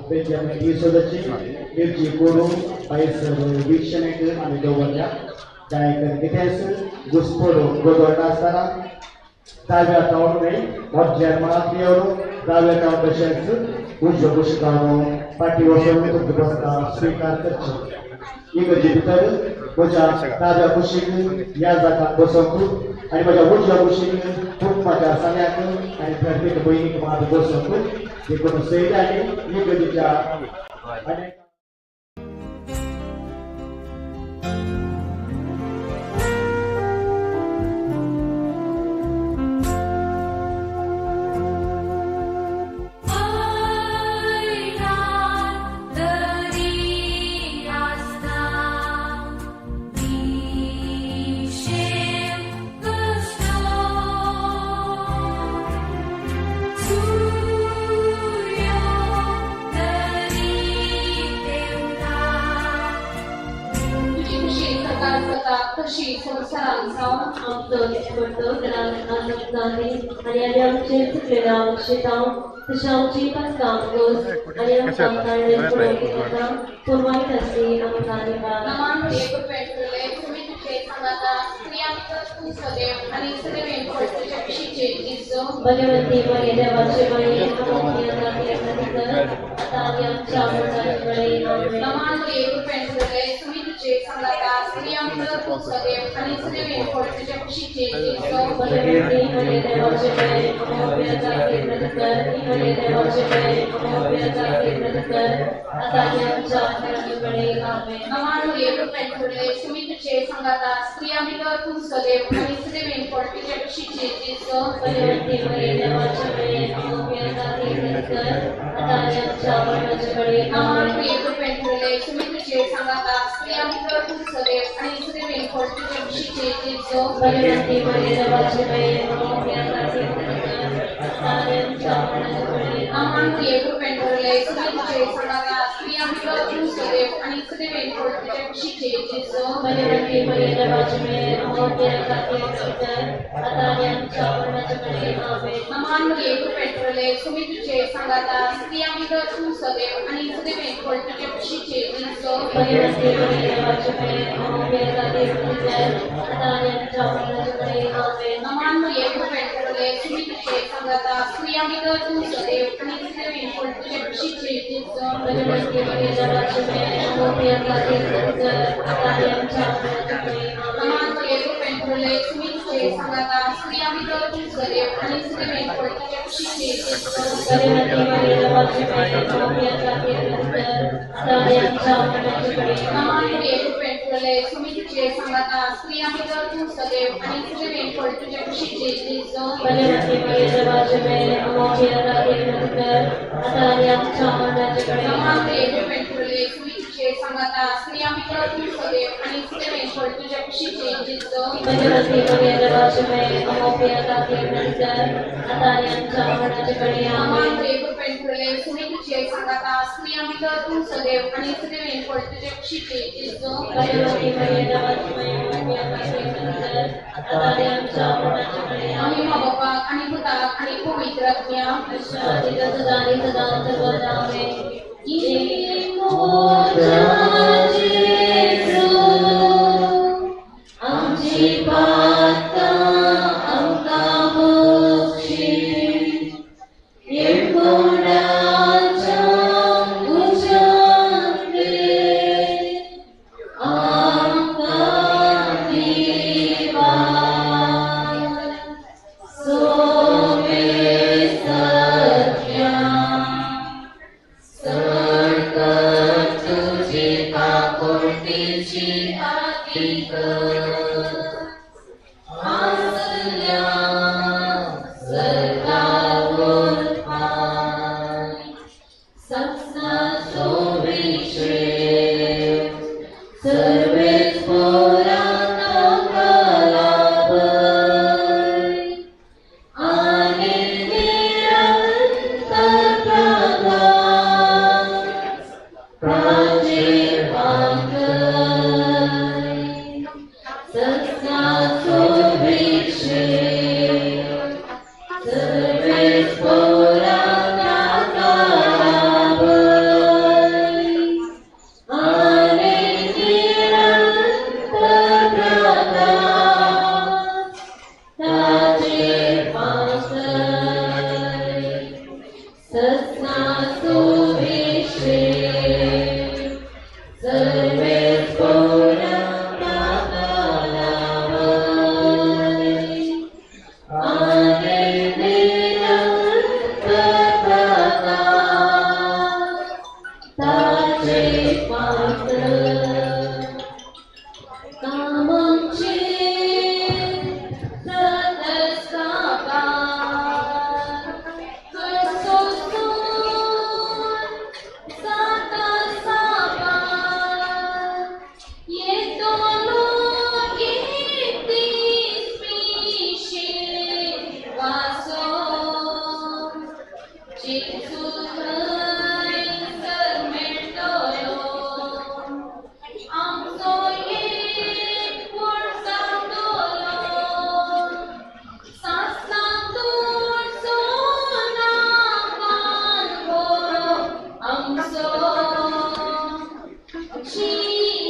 Benjamin डिसोजाची मिर्ची कोडू पैसर वीक्षणेक आमी दवरल्या जायकर कितेंच घुसपडो गोदोळटा आसतना दाव्या तावन न्हय मोटल्या मळांत येवन दाव्या तावन तशेंच उजव्या कुशीक फाटी वचून तुमकां बसता स्विकार करचें. इगर्जे भितर म्हज्या दाव्या कुशीक ह्या जागाक बसोवंक आनी म्हज्या उजव्या कुशीक खूब म्हज्या सांग्याक आनी धर्मीक भयणीक म्हाका बसोवंक देखून सैन्यानी इगर्जेच्या आनी तशी संवसारांत जावं आमचो दिसपडटो आनी आमी आमचेर चुकलेलें आमचे तशें आमची पासकां आमगोस आनी आमकां काडलें पळोवंक पूण वायट आसली आमकां निवार. नमान कृपेंतले तुमी तुजे सांगाता स्त्रियां भितर तूं सदैव आनी सदैव तुज्या कुशीचे जेजू. भगवती मरिया देवाचे माये आतां आनी आमच्या मरणाचे वेळेर आमेन. नमान कृपेंतले तुमी तुजे सांगाता स्त्रियां भितर तूं सदैव आनी सदैव तुज्या कुशीचे जेजू. भगवती मरिया देवाचे माये देवाचे माये आतां आनी आमच्या मरणाचे वेळेर आमेन. नमान कृपेंतले तुमी तुजे सांगाता स्त्रियां भितर तूं सदैव आनी सदैव तुज्या कुशीचे जेजू. भगवती मरिया देवाचे माये आतां आनी आमच्या मरणाचे वेळेर नमान आमेन. कृपेंतले तुमी तुजे सांगाता स्त्रियां भितर तूं सदैव आनी सदैव तुज्या कुशीचे जेजू. भगवती मरिया देवाचे माये आतां आनी आमच्या मरणाचे वेळेर नमान कृपेंतले तुमी तुजे सांगाता स्त्रियां भितर तूं सदैव आनी सदैव तुज्या कुशीचे जेजू. भगवती मरिया देवाचे माये आतां आनी आमच्या मरणाचे वेळेर आमेन. नमान कृपेंतले तुमी तुजे सांगाता स्त्रियां भितर तूं सदैव आनी सदैव तुज्या कुशीचे जेजू. भगवती मरिया देवाचे माये आतां आनी आमच्या मरणाचे वेळेर आमेन. नमान कृपेंतले तुमी तुजे सांगाता स्त्रियां भितर तूं सदैव आनी सदैव तुज्या कुशीचे जेजू. भगवती मरिया देवाचे माये आतां आनी आमच्या मरणाचे वेळेर आमेन. नमान कृपेंतले तुमी तुजे सांगाता स्त्रियां भितर तूं सदैव आनी सदैव तुज्या कुशीचे जेजू. भगवती मरिया देवाचे माये आतां आनी आमच्या मरणाचे वेळेर नमान आमेन. कृपेंतले तुमी तुजे सांगाता स्त्रियां भितर तूं सदैव आनी सदैव तुज्या कुशीचे जेजू. भगवती मरिया देवाचे माये आतां आनी आमच्या मरणाचे वेळेर नमान आमेन. कृपेंतले तुमी तुजे सांगाता स्त्रियां भितर तूं सदैव आनी सदैव तुज्या कुशीचे जेजू. भगवती मरिया देवाचे माये आतां आनी आमच्या मरणाचे वेळेर नमान आमेन. कृपेंतले तुमी तुजे सांगाता स्त्रियां भितर तूं सदैव आनी सदैव तुज्या कुशीचे जेजू. भगवती मरिया देवाचे माये आतां आनी आमच्या मरणाचे वेळेर आमी आमेन. बापाक आनी पुताक आनी पवित्र आत्म्याक सदा आनी सदा सर्वदा आमेन. आमची पातकां आमकां बक्षी येळकोणाच्या उज्यांतले आमकां दिवा सोमे सत्या सडकर तुझी काकुळटीची आदिक आसल्या सरकार संसाचो विशेष सर्वेच पोरांना कलाभय आनी निरंतर प्रकाश प्राचीर पांगय सत्साचो विशेष सर्वेच पोरांना कलाभय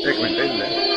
एक मिनिट एक मिनिट.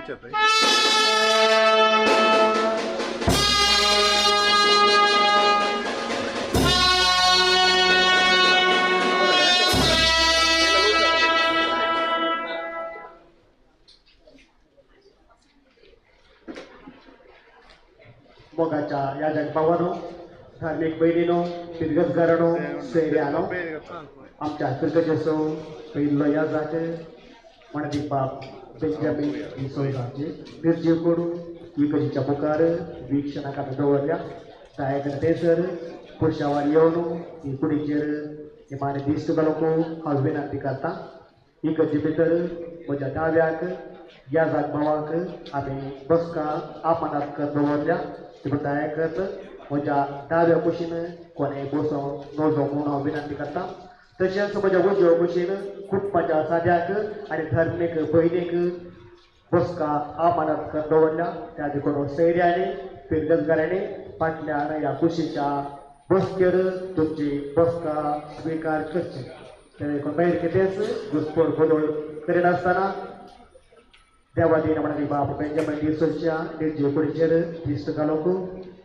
विचारता. मोगाच्या या जगभावानो, धार्मिक भयणीनो, फिरगजगारानो, सोयऱ्यानो, आमच्या फिरगजेचो पयलो याजाचे म्हणपी बाप बेंजामीन डिसोजाचे निर्जीव करून इगर्जेच्या मुखार वीक्षणाक आमी दवरल्या. दया थंयसर पुरशावार येवन ही कुडीचेर निमाणें दिश्ट घालूंक हांव विनंती करता. इगर्जे भितर म्हज्या दाव्याक याजाक भावाक आमी बसका आमानात कर दवरल्या. ते दया करत म्हज्या दाव्या कुशीन कोणें बसोवंक नजो म्हूण हांव विनंती करता. तशेंच म्हज्या उजव्या कुशीन कुटुंबाच्या साद्याक आनी धार्मीक भयणीक बसका आमानात कर दवरल्या. त्या देखून सैऱ्यांनी फिरगजगारांनी फाटल्यान ह्या कुशीच्या बसकेर तुमची बसका स्विकार करची. ते देखून भायर कितेंच घुसपड गोंदळ करिनासतना देवादीन म्हणपी बाप बेंजामीन डिसोच्या निर्जीव कुडीचेर दिश्ट घालूंक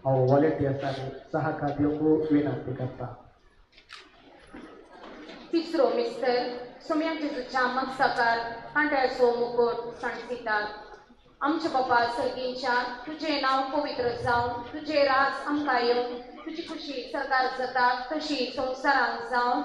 हांव वॉलंटियर्सांनी सहाकार दिवंक विनंती करता. तिसरो मिस्तर सोम्या जेजूच्या मस्तकार कांट्याचो मुकुट सांडसितात. आमच्या बापा सर्गींच्या, तुजें नांव पवित्र जावं, तुजें राज आमकां येवं, तुजी खुशी सरकार जाता तशी संवसारांत जावं.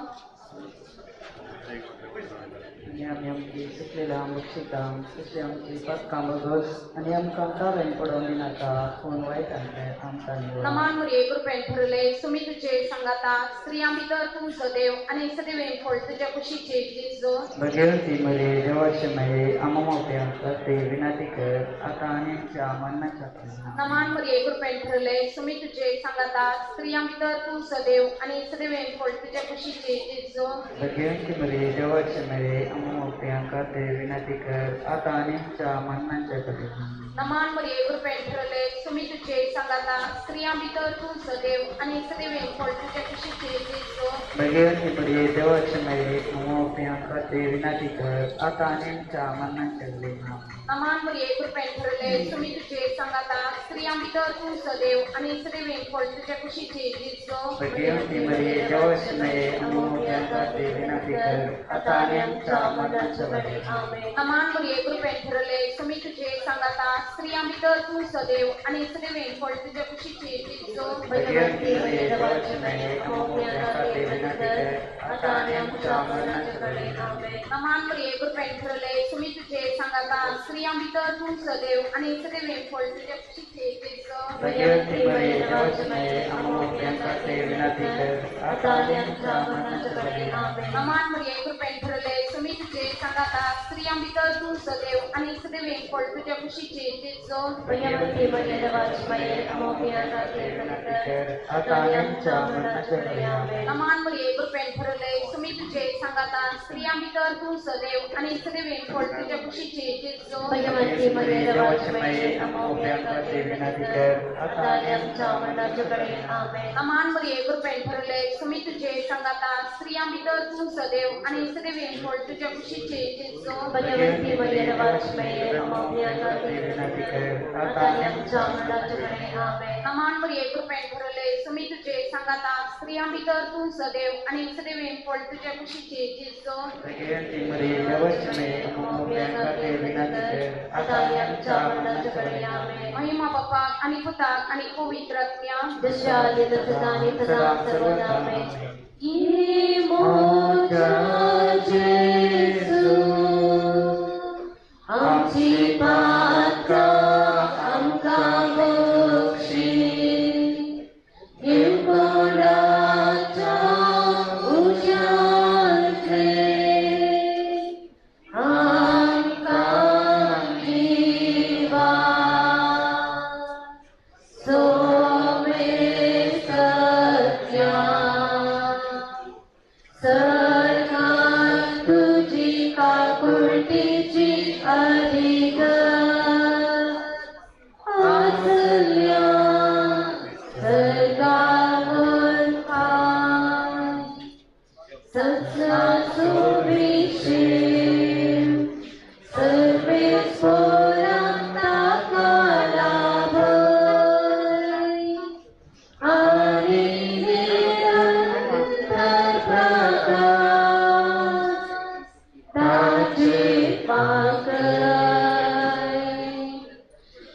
आनी आमी आमची चुकलेल्या बक्षिता तशी आमची पातकां बगस आनी आमकां तावेन पडोवंक दिनाका, पूण वायटांतल्यान आमकां निवळ. नमान मुरये कृपेन भरले, सुमी तुजे सांगाता, स्त्रियां भितर तूं सदैव आनी सदैवेन फळ तुज्या कुशीचे जेजू. भगवती मरे देवाचे माये आमा मोप्यांक ते विनंती कर आतां आनी आमच्या मरणाच्या वेळार. नमान मुरये कृपेन भरले, सुमी तुजे सांगाता, स्त्रियां भितर तूं सदैव आनी सदैवेन फळ तुज्या कुशीचे जेजू. भगवती मरे देवाचे माये आमा मोप्यांक ते विनंती कर आतां आनी आमच्या मरणाच्या वेळार. नमान मुरये कृपेन भरले, सुमी तुजे सांगाता, स्त्रियां भितर तूं सदैव आनी सदैवेन फळ तुज्या कुशीचे जेजू. भगवती मरे देवाचे माये आमा मोप्यांक ते विनंती कर आतां आनी आमच्या मरणाच्या वेळार. नमान मुरये कृपेन भरले, सुमी तुजे सांगाता, स्त्रियां भितर तूं सदैव आनी सदैवेन फळ तुज्या कुशीचे जेजू. भगवती मरे देवाचे माये आमा मोप्यांक ते विनंती कर आतां आनी आमच्या मरणाच्या वेळार. नमान मुरये कृपेन भरले, सुमी तुजे सांगाता, स्त्रियां भितर तूं सदैव आनी सदैवेन फळ तुज्या कुशीचे जेजू. भगवती मरे देवाचे माये आमा मोप्यांक ते विनंती कर आतां आनी आमच्या मरणाच्या वेळार. नमान मुरये कृपेन भरले, सुमी तुजे सांगाता, स्त्रियां भितर तूं सदैव आनी सदैवेन फळ तुज्या कुशीचे जेजू. भगवती मरे देवाचे माये आमा मोप्यांक ते विनंती कर आतां आनी आमच्या मरणाच्या वेळार. नमान मुरये कृपेन भरले, सुमी तुजे सांगाता, स्त्रियां भितर तूं सदैव आनी सदैवेन फळ तुज्या कुशीचे जेजू. भगवती मरे देवाचे माये आमा मोप्यांक ते विनंती कर आतां आनी आमच्या मरणाच्या वेळार. नमान मुरये कृपेन भरले, सुमी तुजे सांगाता, स्त्रियां भितर तूं सदैव आनी सदैवेन फळ तुज्या कुशीचे जेजू. भगवती मरे देवाचे माये आमा मोप्यांक ते विनंती कर आतां आनी आमच्या मरणाच्या वेळार. आमेन. नमान मुरये कृपेन भरले, सुमी तुजे सांगाता, स्त्रियां भितर तूं सदैव आनी सदैवेन फळ तुज्या कुशीचे जेजू. भगवती मरे देवाचे माये आमा मोप्यांक ते विनंती कर आतां आनी आमच्या मरणाच्या वेळार. आमेन. नमान मुरये कृपेन भरले, सुमी तुजे सांगाता, स्त्रियां भितर तूं सदैव आनी सदैवेन फळ तुज्या कुशीचे जेजू. भगवती मरे देवाचे माये आमा मोप्यांक ते विनंती कर आतां आनी आमच्या मरणाच्या वेळार. आमेन. महिमा बापाक आनी पुताक आनी पवित्र आत्म्याक, जशा आदी तसं आणि सदा सर्वदा. आमेन. ये मोजा जेजू आमची पातकां आमकां बक्षी, हिमकोंडाच्या उज्यांतले आमकां जिवा. सोमे सत्या सरकार तुझी काकुळतीची अधिक.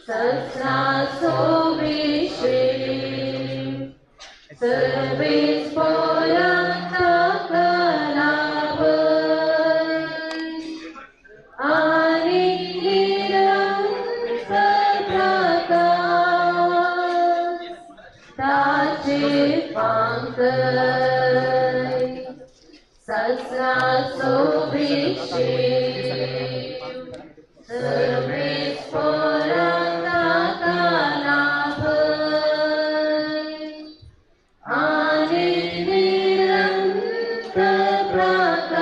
ससरा सोविशे सर्वेस पोरांता कलाभय आनी निरंतर प्रकाश ताचे फांकय ससरा सोविशे सर्वेस पोरांता कलाभय आनी निरंतर प्रकाश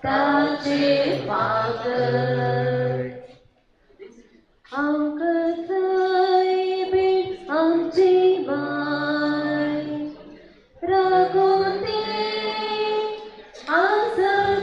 ताचे फांकय आमकां थंय भेट आमची माय रागोते आसा.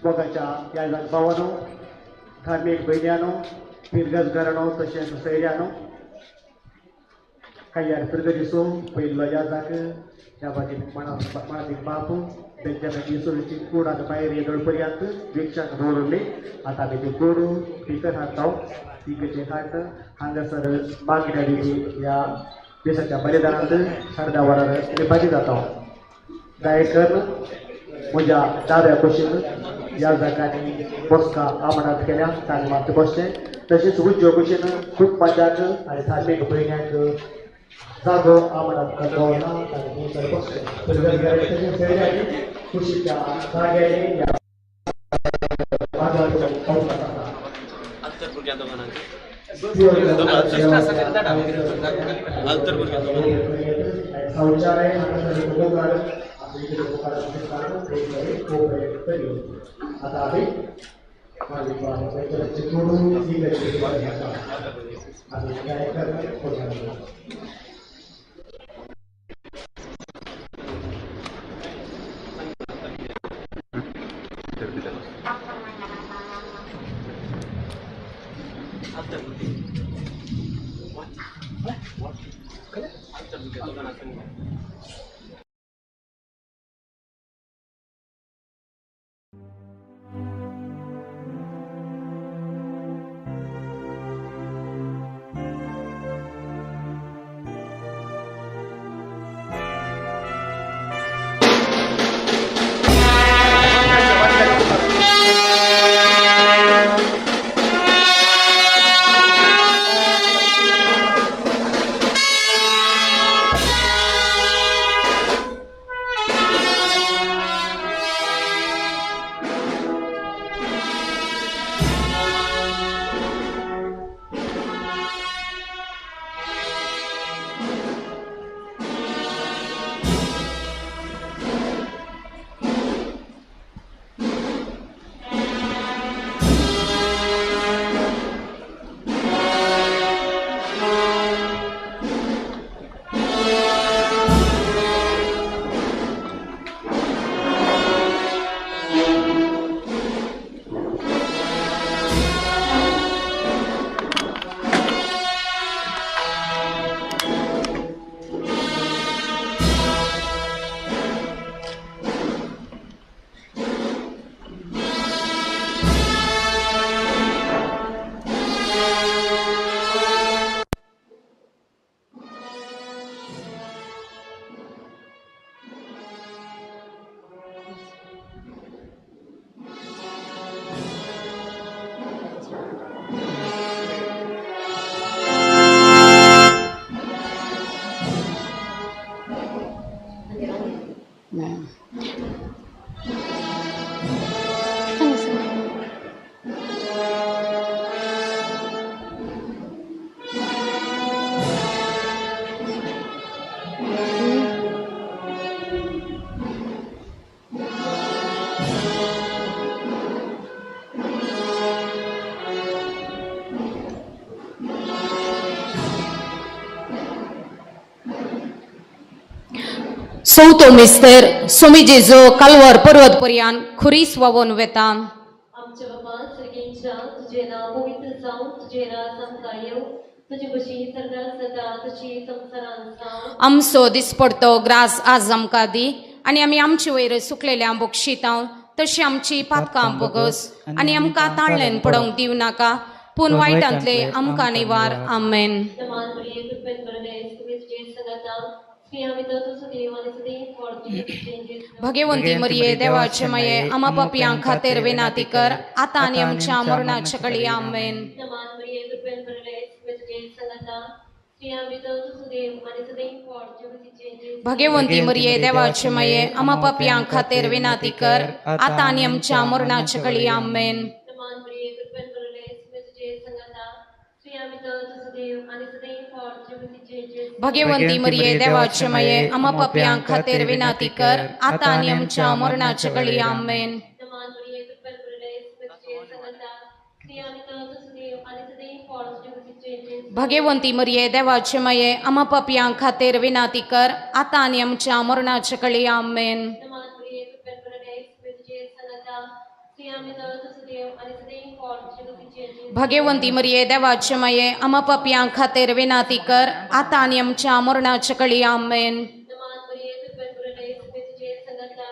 मोगाच्या ह्या भावानो, धार्मीक भयण्यांनो, पिरगजगारांनो तशेंच सैऱ्यांनो, कायार पिरगजीचो पयलो याजाक ह्या बागेन मणादीक बापू बेंजामीन येसुची कूड आतां भायर येदोळ पर्यंत भिक्षाक दवरली. आतां आमी ती कूड भितर हाडटा. ती हाडटा हांगासर मागण्या विधी ह्या देशाच्या बलिदानांत अर्द्या वरार विभाजीत जाता. गायकर म्हज्या दाव्या कुशीन ह्या जाग्यांनी बसका आमणात केल्या ताणें मात बसचें. तशेंच उजव्या कुशीन खूब मजाक आनी धार्मीक भयण्यांक जागो आमणात दवरला ताणें थंयसर बसचें. तशेंच सैऱ्यांनी कुशीच्या जाग्यांनी ह्या शौचालय आता आमी चवथो मिस्तर सोमी जेजू कालवर पर्वत पर्यान खुरीस वावोन वेता. आमच्या बाबा सर्गेंच्या तुजें नांव पवित्र जावं, तुजें राज आमकां येवं, तुजे भशेन सर्गात जाता तशी संवसारांत जावं. आमचो दिसपडतो ग्रास आज आमकां दी आनी आमी आमचे वयर सुकलेल्या बक्षितां तशी आमची पातकां बोगस आनी आमकां ताळ्ळेन पडोवंक दिवं नाका, पूण वायटांतले आमकां निवार. आमेन. भगवंती मरिये देवाचे माये, आमा पापयां खातीर विनंती कर, आतां आनी आमच्या मरणाच्या घडये. आमेन. भगवंती मरिये देवाचे माये, आमा पापयां खातीर विनंती कर, आतां आनी आमच्या मरणाच्या घडये. आमेन. भगवंती मरिये देवाचे माये, आमा पापयां खातीर विनंती कर, आतां आनी आमच्या मरणाच्या घडये. आमेन. भगवंती मरिये देवाचे माये, आमा पापयां खातीर विनंती कर, आतां आनी आमच्या मरणाच्या घडये. आमेन. भगवंती मरिये देवाचे माये आमा पापयां खातीर विनाती कर आतां आनी आमच्या मरणाच्या कळी आमेन. नमान मरिये कृपेन भरले सुमे तुझे संगता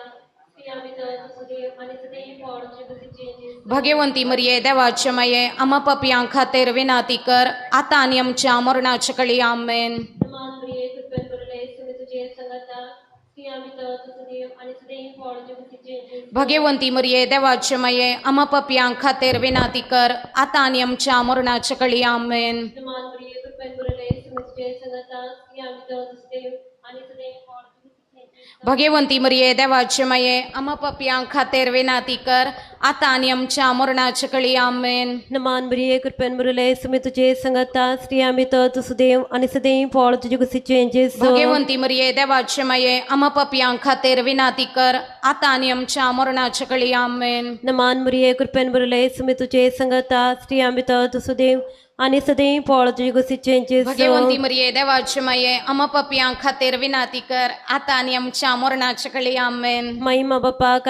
स्त्रियां भितर तूं सुदेव आनी सदैव फळ तुजे कुशीचें जेजू. भगवंती मरिये देवाचे माये आमा पापयां खातीर विनाती कर आतां आनी आमच्या मरणाच्या कळी आमेन. नमान मरिये कृपेन भरले सुमे तुझे संगता स्त्रियां भितर तूं सुदेव आनी सदैव फळ तुजे कुशीचें जेजू. भगवंती मरिये देवाचे माये आमा पापयां खातीर विनाती कर आतां आनी आमच्या मरणाच्या कळी आमेन. नमान मरिये कृपेन भरले सुमे तुझे संगता स्त्रियां भितर तूं सुदेव आनी सदैव फळ तुजे कुशीचें जेजू. भगवंती मरिये देवाचे माये आमा पापयां खातीर विनाती कर आतां आनी आमच्या मरणाच्या कळी आमेन. नमान मरिये कृपेन भरले सुमे तुझे संगता स्त्रियां भितर तूं सुदेव आनी सदैव फळ तुजे कुशीचें जेजू. भगवंती मरिये देवाचे माये आमा पापयां खातीर विनाती कर आतां आनी आमच्या मरणाच्या कळी आमेन. नमान मरिये कृपेन भरले सुमे तुझे संगता स्त्रियां भितर तूं सुदेव आनी सदैव फळ तुजे कुशीचें जेजू. भगवंती मरिये देवाचे माये आमा पापयां खातीर विनाती कर आतां आनी आमच्या मरणाच्या कळी आमेन. महिमा बापाक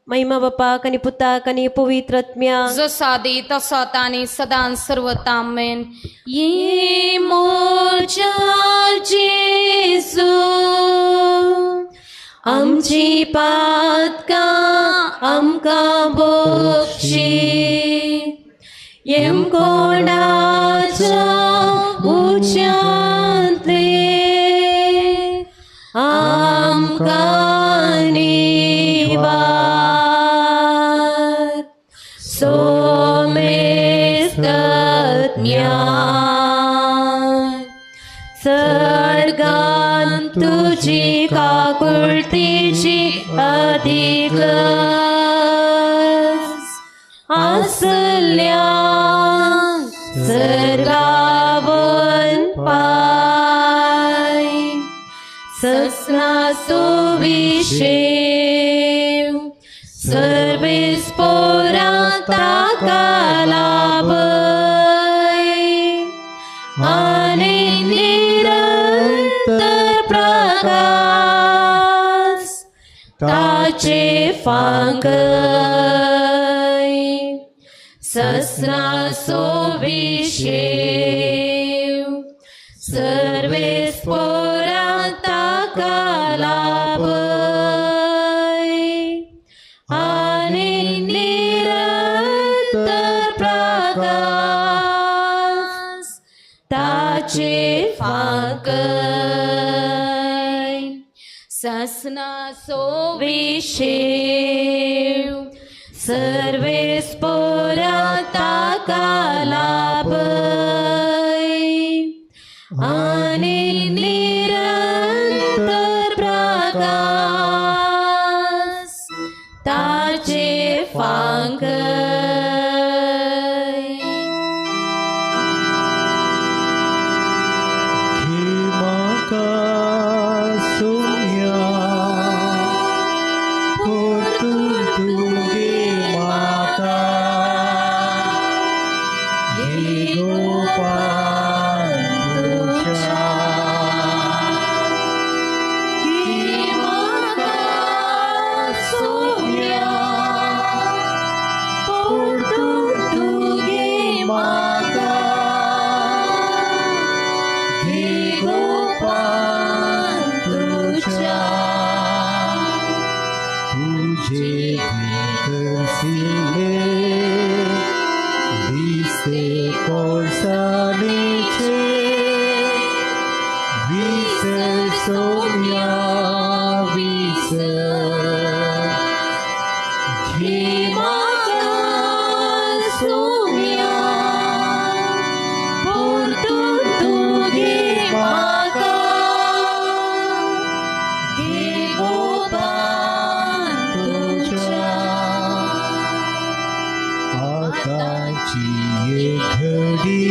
महिमा बापाक आनी पुताक आनी पवित्र आत्म्याक. जसो आदी तसो आतां आनी सदां सर्वता आमेन. ये मोजा जेजू आमची पातकां आमकां बक्षी येमकोंडाच्या उच्यांतले आमकां निवार सोमेस्तज्ञा सर्गान तुजी काकुळतीची अधिक आसल्या सर्गावन पाय ससना सुविशेव सर्वेस पोरा ताका लाभय आनी निरंतर प्रकाश ताचे फांकय ससना सोविशेव सर्वेस पोरा ताका लाभय आनी निरंतर प्रकाश ताचे फांकय ससना सोविशेव सर्वेस पोरा ताका लाभय आनी निरंतर प्रकाश ताचे फांकय. घे म्हाका सोम्या परतून तूं घे म्हाका घे गोपान तुज्या घे म्हाका सोम्या परतून तूं घे म्हाका घे गोपान तुज्या तुझे करसिले दिसे कोळसानेचे विसर सोम्या विसर घे म्हाका सोम्या परतून तूं घे म्हाका घे गोपान तुज्या आतांची एक घडी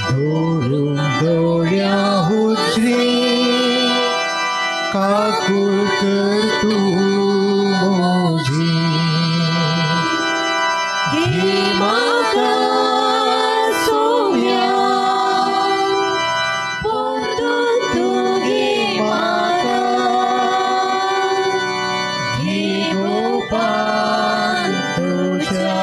धरून दोळ्या हुजरी काकूळ कर तूं म्हजी घे म्हाका सोम्या परतून तूं घे म्हाका घे गोपान तुज्या.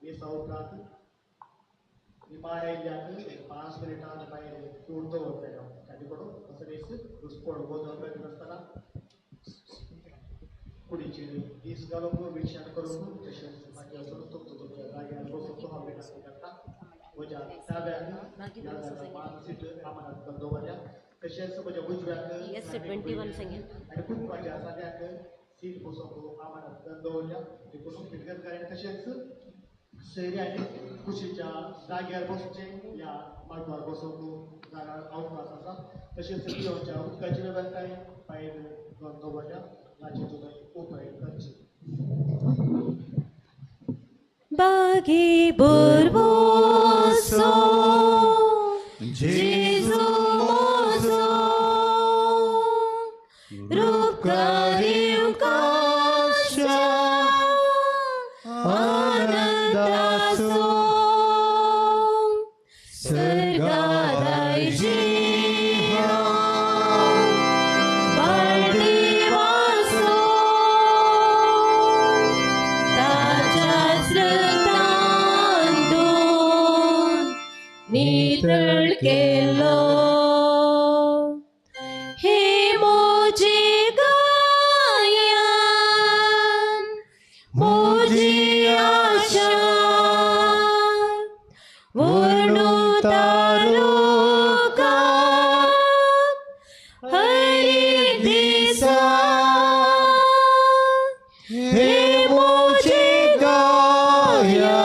मिसा उपरांत निमाण्या इल्ल्याक एक 5 मिनटां भायर कूड दवरतले ताजे कडून असो दीस घुसपड गोदोळ नासतना कुडीचेर दीस घालूंक विचार करूंक तशेंच मागीर वचून तुमचो तुमच्या जाग्यार बसूंक हांव विनंती करता. म्हज्या दाव्याक ह्या जाग्यार मान सीट आमानात दवरल्या तशेंच म्हज्या उजव्याक आनी खूब म्हज्या जाग्याक सीट बसोवंक आमानात दवरल्या. देखून फिरगतकारांनी तशेंच सैऱ्यांनी कुशीच्या जाग्यार बसचें ह्या माटवार बसोवंक जाग्यार अवकाश आसा. तशेंच पिवच्या उदकाची वेवस्थाय भायर दवरल्या ताची तुमी उपाय करची. बागी बोरबोसो जेजू मोजो रुपकारिवकाशा आनंदाचो सर्गादाय जिहा बाळदेवाचो ताच्याच रक्तान धुवन नितळ केलो. हे मोजे गायन मोजी आशा वर्णु तारुका हरी दिसा. हे मोजे गाया.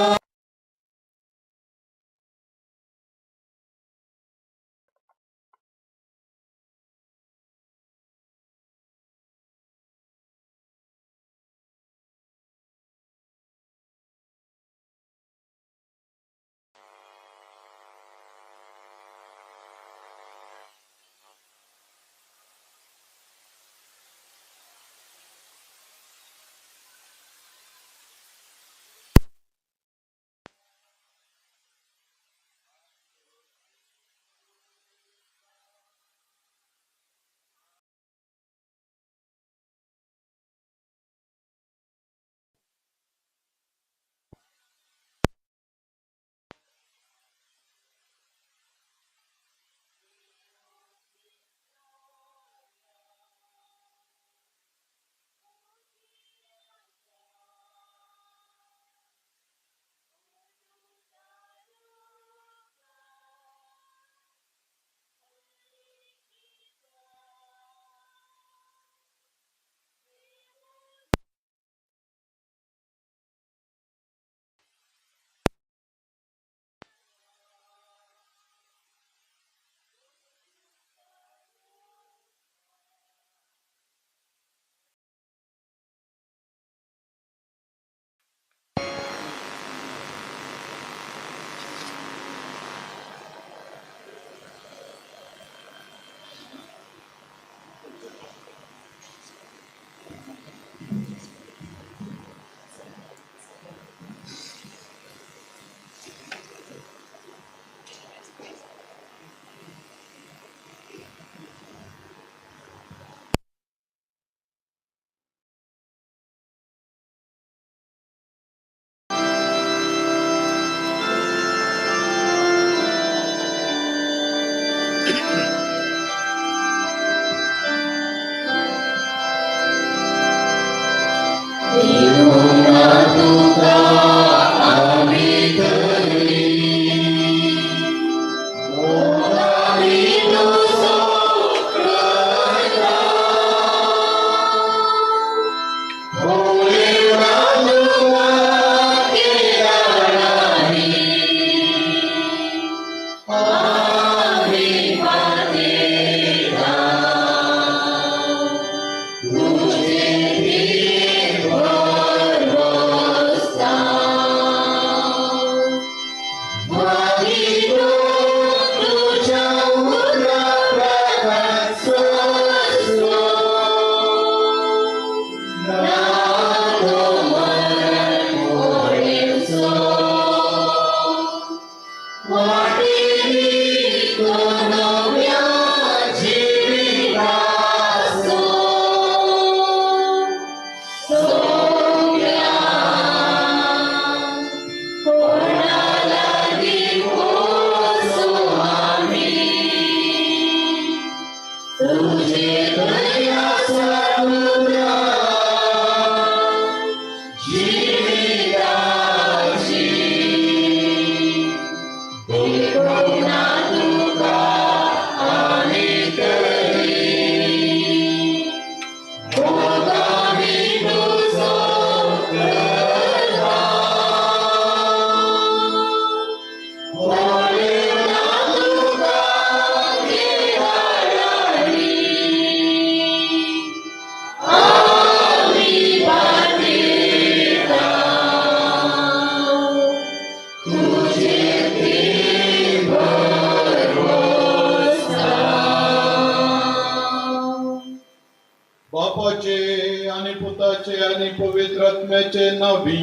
पुताचे आनी पवित्र आत्म्याचे नांवी.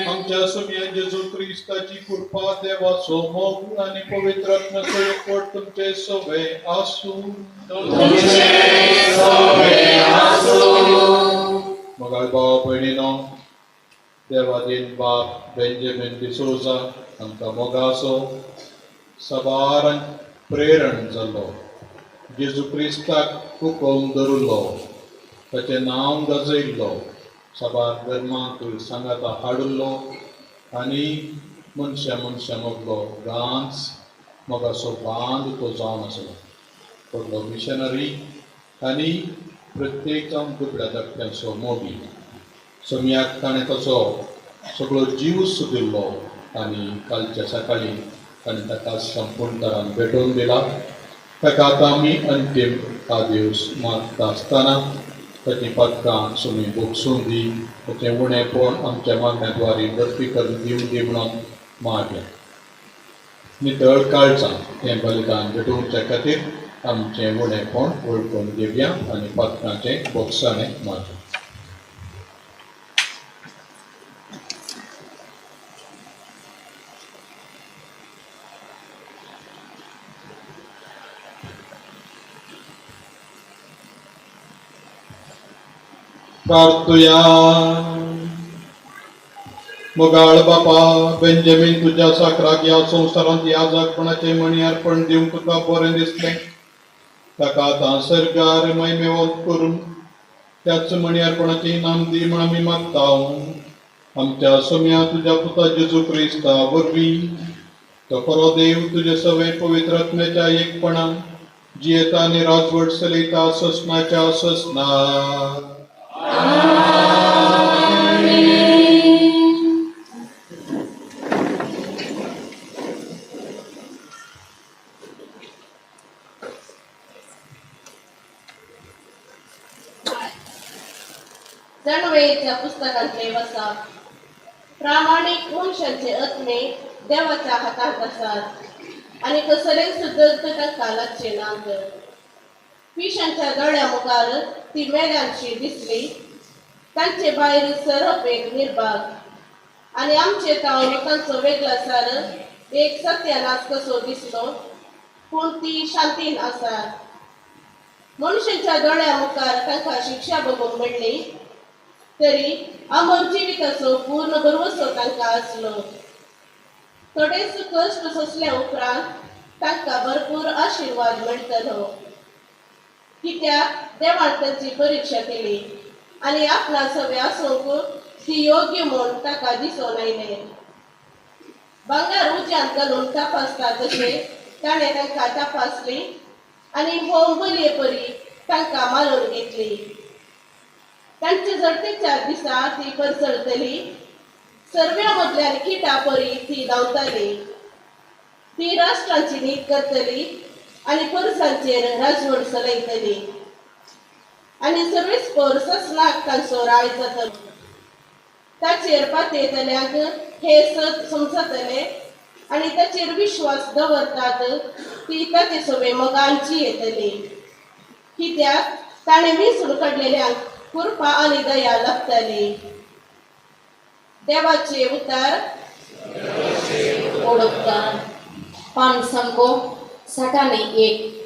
आमच्या सुम्या जेजू क्रिस्ताची कृपा, देवाचो मोग आनी पवित्र आत्म्याचो एकवट तुमचे सवे आसूं. मोगाळ भाव भयणीनो, देवादीन बाप बेंजामीन डिसोजा आमकां मोगाचो सबारांक प्रेरण जाल्लो, जेजू क्रिस्ताक हुकोम धरुल्लो, ताचें नांव गाजयल्लो, साबार धर्मांक सांगाता हाडिल्लो आनी मनशां मनशां मदलो गांच मोगाचो बांद तो जावन आसलो. व्हडलो मिशनरी आनी प्रत्येक जावन दुबळ्या धाकट्यांचो मोगी. सोम्याक ताणें ताचो सगळो जीव सुदिल्लो आनी कालच्या सकाळीं ताणें ताका संपूर्ण तरान भेटोवन दिला. ताका आतां आमी अंतीम आदेश मागता आसतना ताचीं पदकां सुमी भोगसून दी, ताचें उणेपण आमच्या मागण्या द्वारे बर्फी करून दिवन दी म्हणून मागया. नितळ काळजान हें बलिदान भेटोवच्या खातीर आमचें उणेपण वळखून दिवया आनी पदकांचें भोगसाणें मागया. प्रार्थुया. मोगाळ बापा बेंजामीन तुज्या साकराक ह्या संवसारांत ह्या जागपणाचें मणी अर्पण दिवंक तुका बरें दिसलें. ताका आतां सर्गार महिमेवंत करून त्याच मणी अर्पणाचें इनाम दी म्हण आमी मागता. आमच्या सोम्या तुज्या पुता जेजू क्रिस्ता वरवीं तो खरो देव तुजे सवे पवित्र आत्म्याच्या एकपणान जियेता आनी राजवट चलयता ससनाच्या ससना. जणवेच्या पुस्तकांतले वसा प्रामाणीक मनशांचे आत्मे देवाच्या हातांत आसात आनी कसलेच दर्द तांकां लागचे नात. पिशांच्या दोळ्या मुखार ती मेल्यांशी दिसली. तांचे भायर सरप एक निर्भाग आनी आमचे तावन तांचो वेगळासार एक सत्यानाश कसो दिसलो, पूण ती शांतीन आसा. मनशांच्या दोळ्या मुखार तांकां शिक्षा बघूंक मेळ्ळी तरी अमर जिविताचो पूर्ण भरवसो तांकां आसलो. थोडेच कश्ट सोंसल्या उपरांत तांकां भरपूर आशिर्वाद मेळटलो, कित्याक देवान तांची परिक्षा केली आनी आपणा सवे आसूंक ती योग्य म्हूण ताका दिसून आयलें. भांगर उज्यांत घालून तपासता तशें ताणें तांकां तपासली आनी होम बलये परी तांकां मारून घेतली. तांचे जडतेच्या दिसा ती परसळटली, सर्व्या मदल्यान किटा परी ती धांवतली. ती राष्ट्रांची नीत करतली आनी परसांचेर राजवट चलयतली आनी सर्वीस पोर ससनाक तांचो राय जातलो. ताचेर पातयेतल्यांक हे सत समजतले आनी ताचेर विश्वास दवरतात ती ताचे सवे मोगांची येतली, कित्याक ताणें विसरून काडलेल्यांक कृपा आनी दया लागतली. देवाचे उतार ओडोपकार पान संको 61.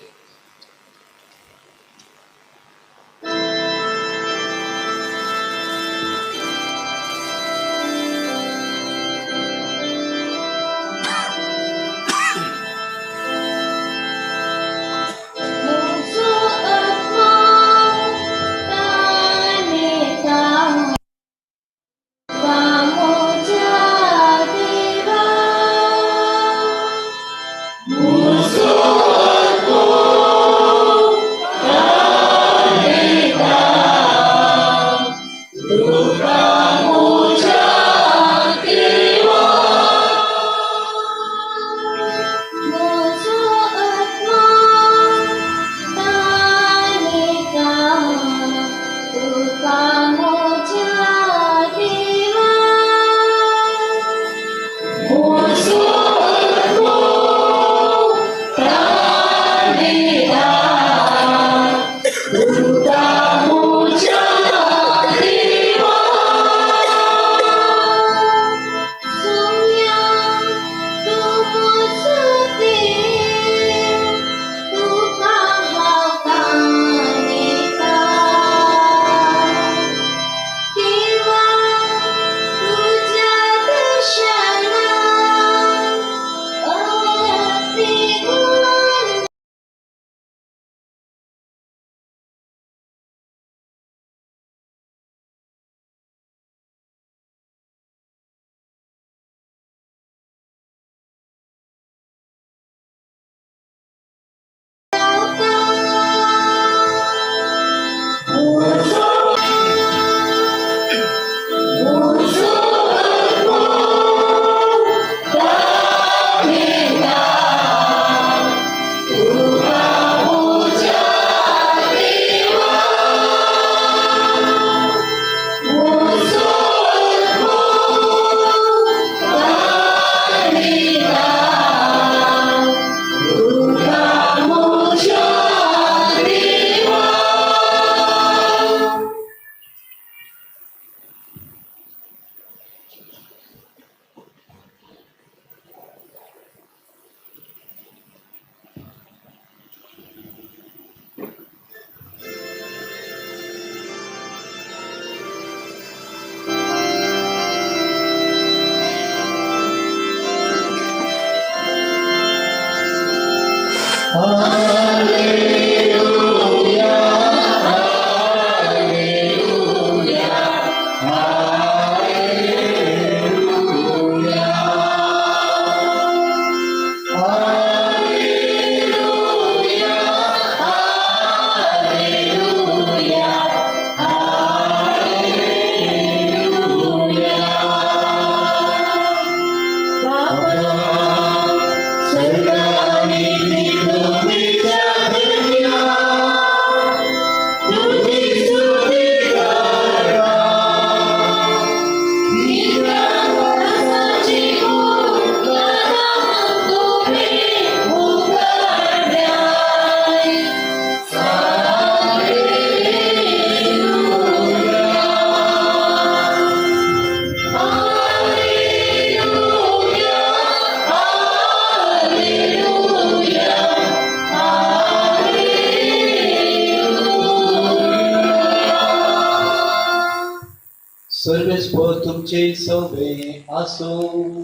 सर्वेस्पर तुमचे सवे आसूं.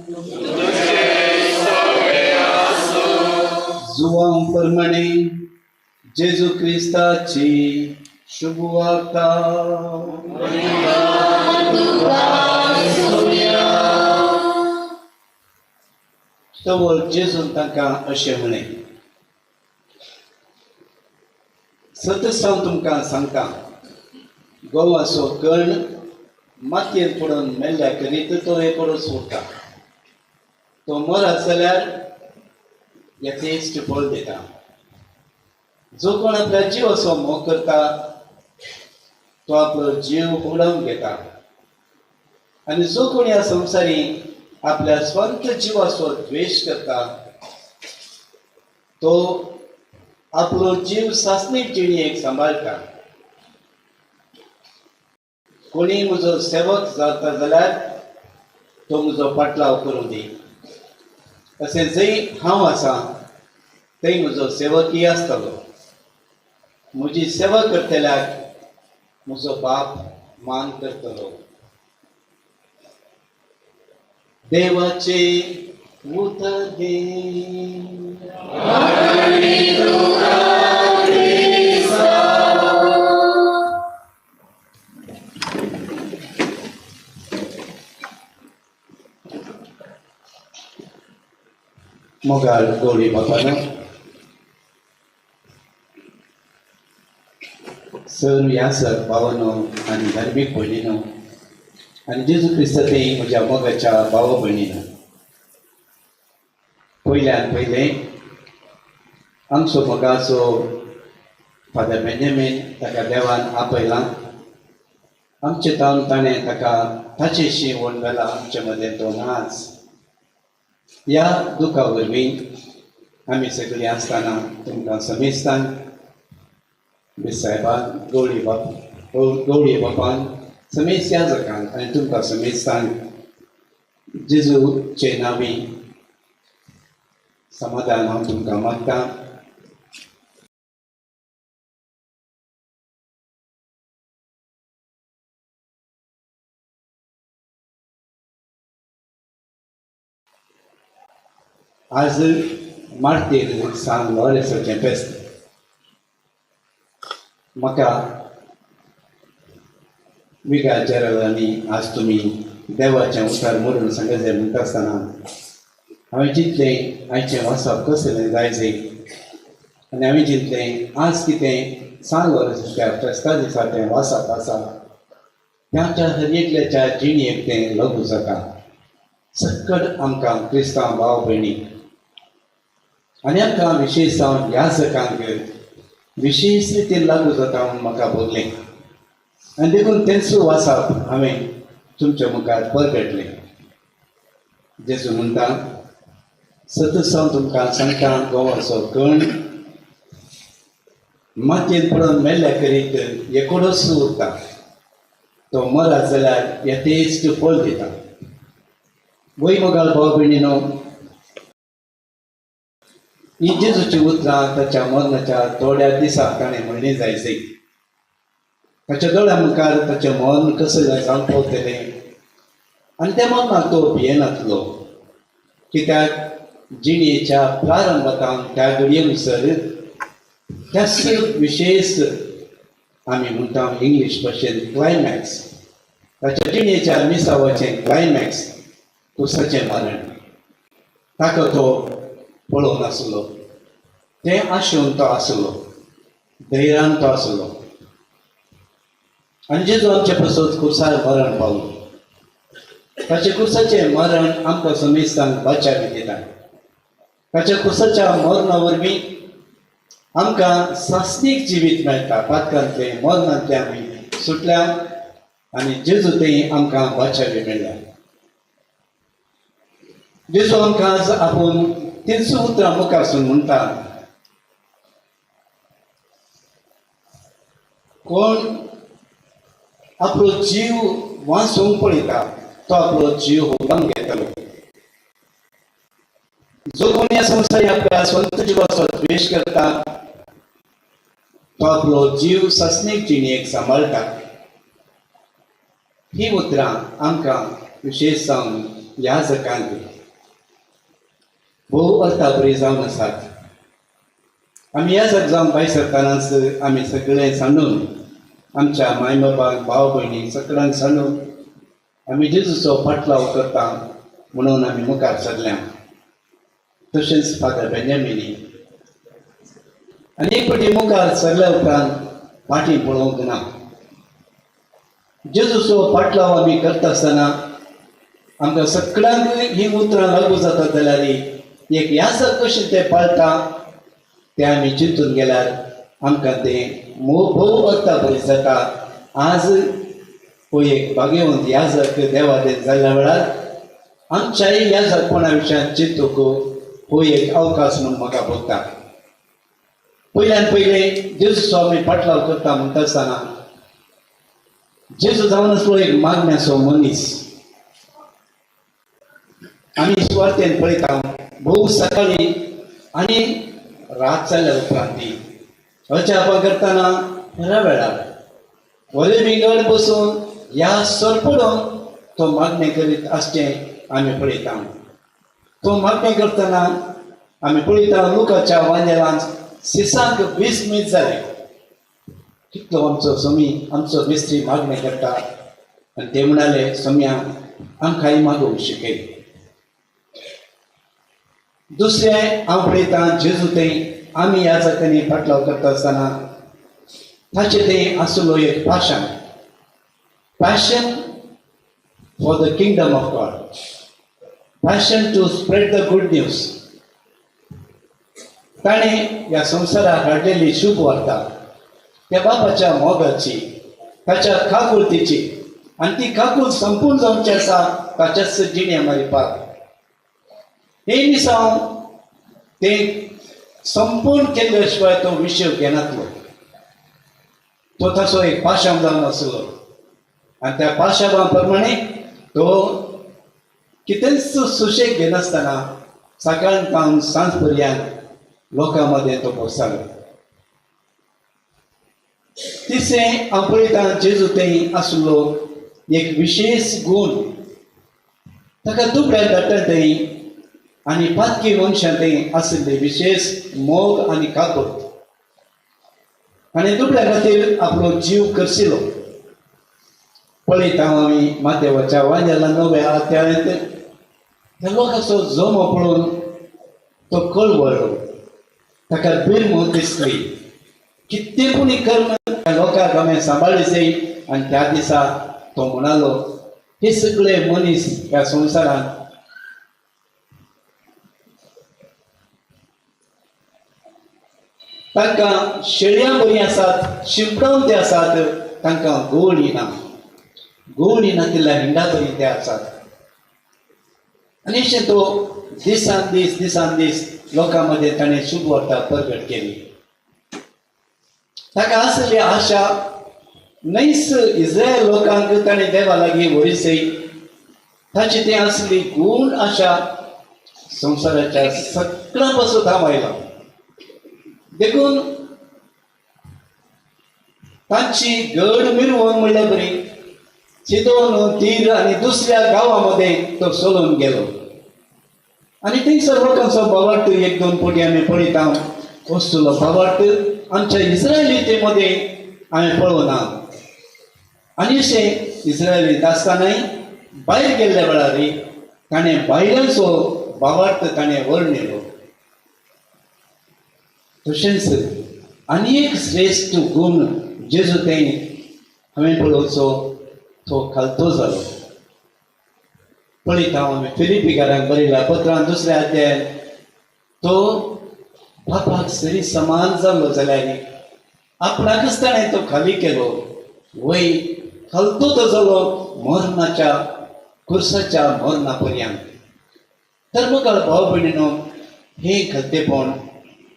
जुवां प्रमाणे जेजू क्रिस्ताची शुभवार्ता. तवर जेजून तांकां अशें म्हणलें, सतत हांव तुमकां सांगता, गोवाचो कण मातयेन पडून मेल्ल्या करीत तो एकोडोच उरता. तो मरत जाल्यार यथेश्ट फळ दिता. जो कोण आपल्या जिवाचो मोग करता तो आपलो जीव उडोवन घेता, आनी जो कोण ह्या संवसारी आपल्या स्वंत जिवाचो द्वेश करता तो आपलो जीव सासणीक जिणेक सांबाळटा. कोणी म्हजो सेवक जाता जाल्यार तो म्हजो पाटलाव करूं दी, अशें जंय हांव आसा थंय म्हजो सेवकय आसतलो. म्हजी सेवा करतल्याक म्हजो बाप मान करतलो. देवाचे उतर गे. मोगाळ गोडी बापानो, सर ह्या सर भावानो आनी धार्मीक भयणीनो आनी जेजू क्रिस्त ते म्हज्या मोगाच्या भावा भयणीनो, पयल्यान पयलें आमचो मोगाचो फादर बेंजामीन ताका देवान आपयला. आमचे तावन ताणें ताका ताचेशी व्हड वेला आमचे मदें तो नाच. ह्या दुखा वरवीं आमी सगळीं आसतना तुमकां समेस्तान साहेबान गौडी बाप गौडी बापान समेस्त याजकान आनी तुमकां समेस्तान जेजूचे नांवी समाधान हांव तुमकां मागता. आज मार्तीर सान लॉरेन्साचें फेस्त. म्हाका विगार जेरालांनी आज तुमी देवाचें उतर मोडून सांगत जाय म्हणटा आसतना हांवें चिंतलें आयचें वाचप कसलें जाय जाय, आनी हांवें चिंतलें आज कितें सान लॉरेन्साच्या फेस्ता दिसा तें वाचप आसा ताच्या हर एकल्याच्या जिणेक तें लागू जाता. सक्कड आमकां क्रिस्तांव भाव भयणी आनी आमकां विशेश जावन ह्या सकांक विशेश रितीन लागू जाता म्हूण म्हाका भोगलें, आनी देखून तेंच वाचप हांवें तुमच्या मुखार परगटलें. जेजू म्हणटा, सतत हांव तुमकां सांगता, गोवाचो कण मातयेन पडून मेल्ल्या करीत एकोडोच उरता. तो मरत जाल्यार यथेश्ट फळ दिता. वय मोगाळ भाव भयणीनो, ही जेजूची उतरां ताच्या मरणाच्या थोड्या दिसा ताणें म्हणली जाय जाय. ताच्या दोळ्या मुखार ताचें मरण कसलें जावन पावतलें आनी त्या मरणाक तो भियेनातलो, कित्याक जिणेच्या प्रारंभांत त्या घडये त्याच विशेश आमी म्हणटा इंग्लीश भाशेन क्लायमॅक्स, ताच्या जिणेच्या मिसावाचें क्लायमॅक्स कुसाचें मरण ताका तो पळोवंक नासलो. तें आशेवन तो आसलो, धैर्यान तो आसलो. आनी जेजू आमचे पासत कुर्सार मरण पावलो. ताचें कुर्साचें मरण आमकां समेस्तांक बाचावी दिता. ताच्या कुर्साच्या मरणा वरवीं आमकां सासणीक जिवीत मेळटा. पातकांतलें मरणांतलें आमी सुटल्या आनी जेजू थंय आमकां बाचावी मेळ्ळ्या. जेजू आमकां आज आपूण तीच उतरां मुखारसून म्हणटा, कोण आपलो जीव वाचोवंक पळयता तो आपलो जीव हुबून घेतलो. जो कोण ह्या संवसारी आपल्या स्वंत जिवाचो द्वेश करता तो आपलो जीव सासणीक जिणेक सांबाळटा. ही उतरां आमकां विशेश जावन ह्या जगांत भोव अर्थाबरी जावन आसात. आमी ह्या जग जावन भायर सरतानाच आमी सगळें सांडून आमच्या माय बाबाक भाव भयणीक सगळ्यांक सांडून आमी जेजूचो फाटलाव करता म्हणून आमी मुखार सरल्या. तशेंच फादर बेंजामिनी आनी एक फावटी मुखार सरल्या उपरांत फाटीं पळोवंक ना. जेजूचो फाटलाव आमी करता आसतना आमकां सगळ्यांक ही उतरां लागू जातात जाल्यार एक यासक कशें तें पाळटा तें आमी चिंतून गेल्यार आमकां तें भोव अर्थाभरीत जाता. आज हो एक भाग्यवंत याजक देवादेन जाल्ल्या वेळार आमच्याय याजकपणा विशयान चिंतूंक हो एक अवकाश म्हूण म्हाका भोगता. पयल्यान पयलें जेजूचो आमी फाटलाव करता म्हणटा आसतना जेजू जावन आसलो एक मागण्याचो मनीस. आमी सुवार्थेन पळयता भोव सकाळी आनी रात जाल्या उपरांत अजापां करतना ह्या वेळार वरे बिंगड बसून ह्या सरपडून तो मागणें करीत आसचें आमी पळयता. तो मागणें करतना आमी पळयता लुकाच्या वांजेलांत सिसांक 20 मीस जाले. कितलो आमचो स्वामी आमचो मिस्त्री मागणें करता आनी ते म्हणाले स्वाम्या आमकांय मागूंक शिकय. दुसरें हांव पळयतां जेजू थंय आमी ह्या जात्यांनी फाटलाव करता आसतना ताचें थंय आसलो एक passion, passion for the kingdom of God, passion to spread the good news. ताणें ह्या संवसाराक हाडलेली शुभ वार्ता त्या बापाच्या मोगाची, ताच्या काकुळतीची, आनी ती काकूळ संपूर्ण जावची आसा ताच्याच जिणे मारिपाक. हे मिसांव तें संपूर्ण केल्ल्या शिवाय तो विशय घेनातलो. तो तसो एक पाशांव जावन आसलो आनी त्या पाशांवा प्रमाणे तो कितेंच सुशेग घेनासतना सकाळ तावन सांज पर्यंत लोकां मदें तो बसतालो. तिसरें हांव पळयतां जेजू थंय आसलो एक विशेश गूण. ताका दुबळ्या धाडटा थंय आनी पातकी मनशां थंय आशिल्ले विशेश मोग आनी काकूट आनी दुबळ्या खातीर आपलो जीव करशिलो. पळयता आमी माथ्यावरच्या वांजेला 9व्या अध्यायांत त्या लोकांचो जमो पळोवन तो कळवळ्ळो. ताका बिरमो दिसली कितें पुणी कर्म त्या लोकांक हांवें सांबाळ्ळें जाय. आनी त्या दिसा तो म्हणालो हे सगळे मनीस ह्या संवसारांत तांकां शेळयां बरीं आसात, शिंपडावन ते आसात, तांकां गोवणी ना, गोवणी नातिल्ल्या हिंडा बरी ते आसात. आनी अशें तो दिसान दीस दिसान दीस लोकां मदें ताणें शुभ वार्ता प्रगट केली. ताका आसली आशा न्हयच इस्रायल लोकांक ताणें देवा लागीं व्हरिसय. ताची तें आसली गूण आशा संवसाराच्या सगळ्यां पासून हांव आयला. देखून तांची गड मिरवण म्हणल्यार बरी सिदोन तीर आनी दुसऱ्या गांवां मदें तो चलून गेलो. आनी थंयसर लोकांचो भावार्थ एक दोन फावटी आमी पळयता. वस्तूलो भावार्थ आमच्या इस्रायली मदें आमी पळोवना. आनी अशें इस्रायलींत आसतनाय भायर गेल्ल्या वेळार ताणें बायलांचो भावार्थ ताणें वर्णिलो. तशेंच आनी एक श्रेश्ठ गूण जेजू थंय हांवें पळोवचो तो खालतो जालो. पळयता आमी फिलिपीकारांक बरयल्या पत्रान 2 अध्यायान तो बापाक सरी समान जाल्लो जाल्यार आपणाकच ताणें तो खाली केलो. वय खालतो तो जालो मरणाच्या कुर्साच्या मरणा पर्यंत. तर मुखार भाव भयणीनो हें खलतेपण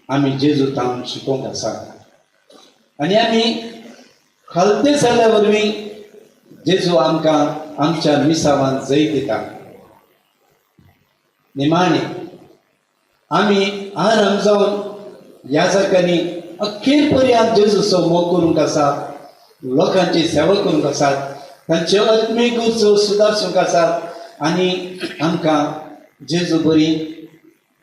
आमी जेजू तावन शिकोवंक आसा. आनी आमी खालते जाल्ल्या वरवीं जेजू आमकां आमच्या मिसावान जैत दिता. निमाणे आमी आराम जावन ह्या जाग्यांनी अखेर पर्यंत जेजूचो मोग करूंक आसा, लोकांची सेवा करूंक आसात. तांचे आत्मीक उत्सव सुदारसूंक आसा आनी आमकां जेजू बरी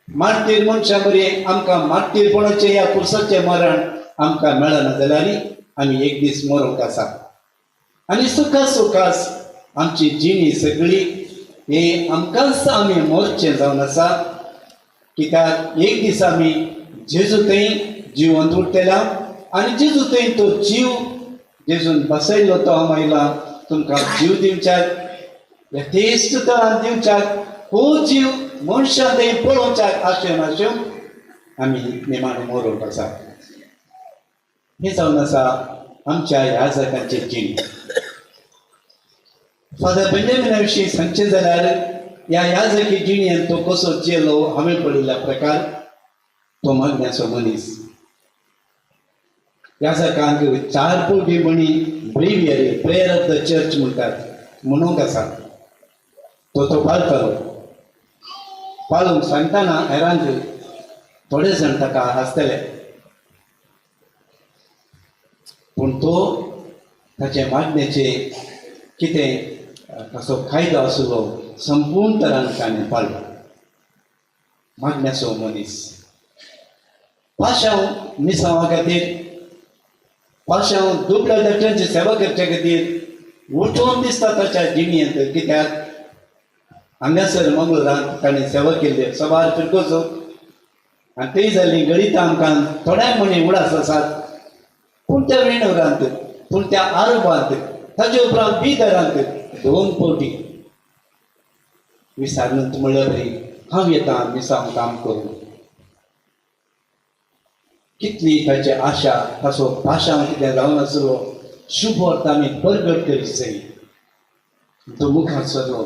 मार्तीर मनशां बरी आमकां मार्तीरपणाचें ह्या पुरसाचें मरण आमकां मेळना जाल्यार आमी एक दीस मरूंक आसा आनी सुखास सुखास आमची जिणी सगळी हे आमकांच आमी मोरचें जावन आसा. कित्याक एक दीस आमी जेजू थंय जिवंत उरतल्या आनी जेजू थंय तो जीव जेजून बसयलो तो हांव आयला तुमकां जीव दिवच्याक यथेश्ट तरान दिवच्याक हो जीव मनशां थंय पळोवच्याक आशेवन आशेवन आमी निमाणो मरोवंक आसा. हें जावन आसा आमच्या ह्या जाग्यांची जीण. फादर बेंजामिना विशीं सांगचें जाल्यार ह्या याजकी जिणेन तो कसो जियेलो हांवें पळयल्ल्या प्रकार तो मागण्याचो मनीस. याजकांक 4 पवटी म्हणी breviary prayer of the church म्हणटात म्हणूंक आसा. तो तो पाळटालो. पाळूंक सांगतना हेरांक थोडे जाण ताका हांसतले पूण तो ताचे मागण्याचे कितें ताचो कायदो आसलो संपूर्ण तरान ताणें पाळ्ळो. मागण्याचो मनीस पाशांव मिसांवा खातीर पाशांव दुबळ्या धाकट्यांची सेवा करचे खातीर उठोवन दिसता ताच्या जिणेंत. कित्याक हांगासर मंगळूरांत ताणें सेवा केल्ली सबार फिरकोचो आनी थंय जाल्ली गणितां आमकां थोड्या म्हणी उडास आसात पूण त्या वेणुरांत पूण त्या आरोपांत ताचे उपरांत बिदरांत 2 पवटी विसारून म्हणल्यार बरी हांव येता मिसांव काम करूं. कितली ताची आशा ताचो पाशांव कितें जावन आसलो शुभ अर्थ आमी परगट करीत जाय. तो मुखार सरलो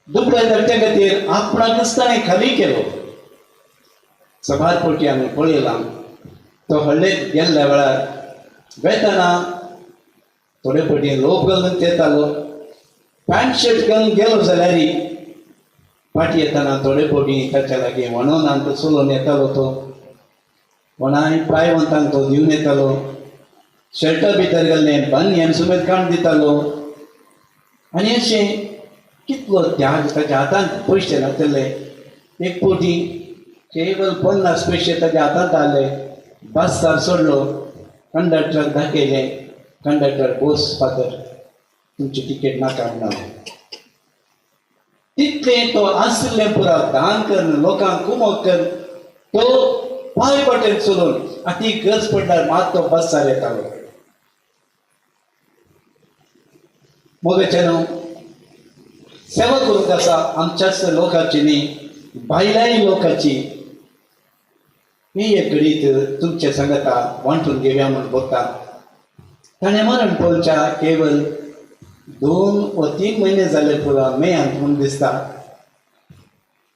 दुबळ्या धाकट्या खातीर आपणाकच ताणें खाली केलो. सबार पवटी आमी पळयलां तो हळ्ळेक गेल्ल्या वेळार वेतना थोडे पवटी लोक घालून येतालो पॅन्ट शर्ट घालून गेलो जाल्यार फाटी येतना थोडे पवटी ताच्या लागीं वणोनांत चलोवन येतालो तो कोणाय प्रायवंतांक तो दिवन येतालो शर्टा भितर घाल्लें बानयन सुमेत काण दितालो आनी अशें कितलो त्याग. ताच्या हातांत पयशे नासले एक पवटी केवल 50 पयशे ताच्या हातांत आसले. बसार सोडलो कंडक्टराक दाखयलें कंडक्टर बोस फादर तुमची तिकेट नाका म्हणलो. तितलें तो आशिल्लें पुरा दान करून लोकांक कुमोक करून तो पांय वाटेन चलोवन आतां गरज पडल्यार मात तो बसार येतालो. मोगाचें न्हू सेवा करूंक आसा आमच्याच लोकांची न्ही भायल्याय लोकांची. ही एक घडीत तुमचे सांगता वांटून घेवया म्हूण बघता. ताणें मरण पळोवच्या केवल 2 वा 3 म्हयने जाले पुरा मेयांत म्हूण दिसता.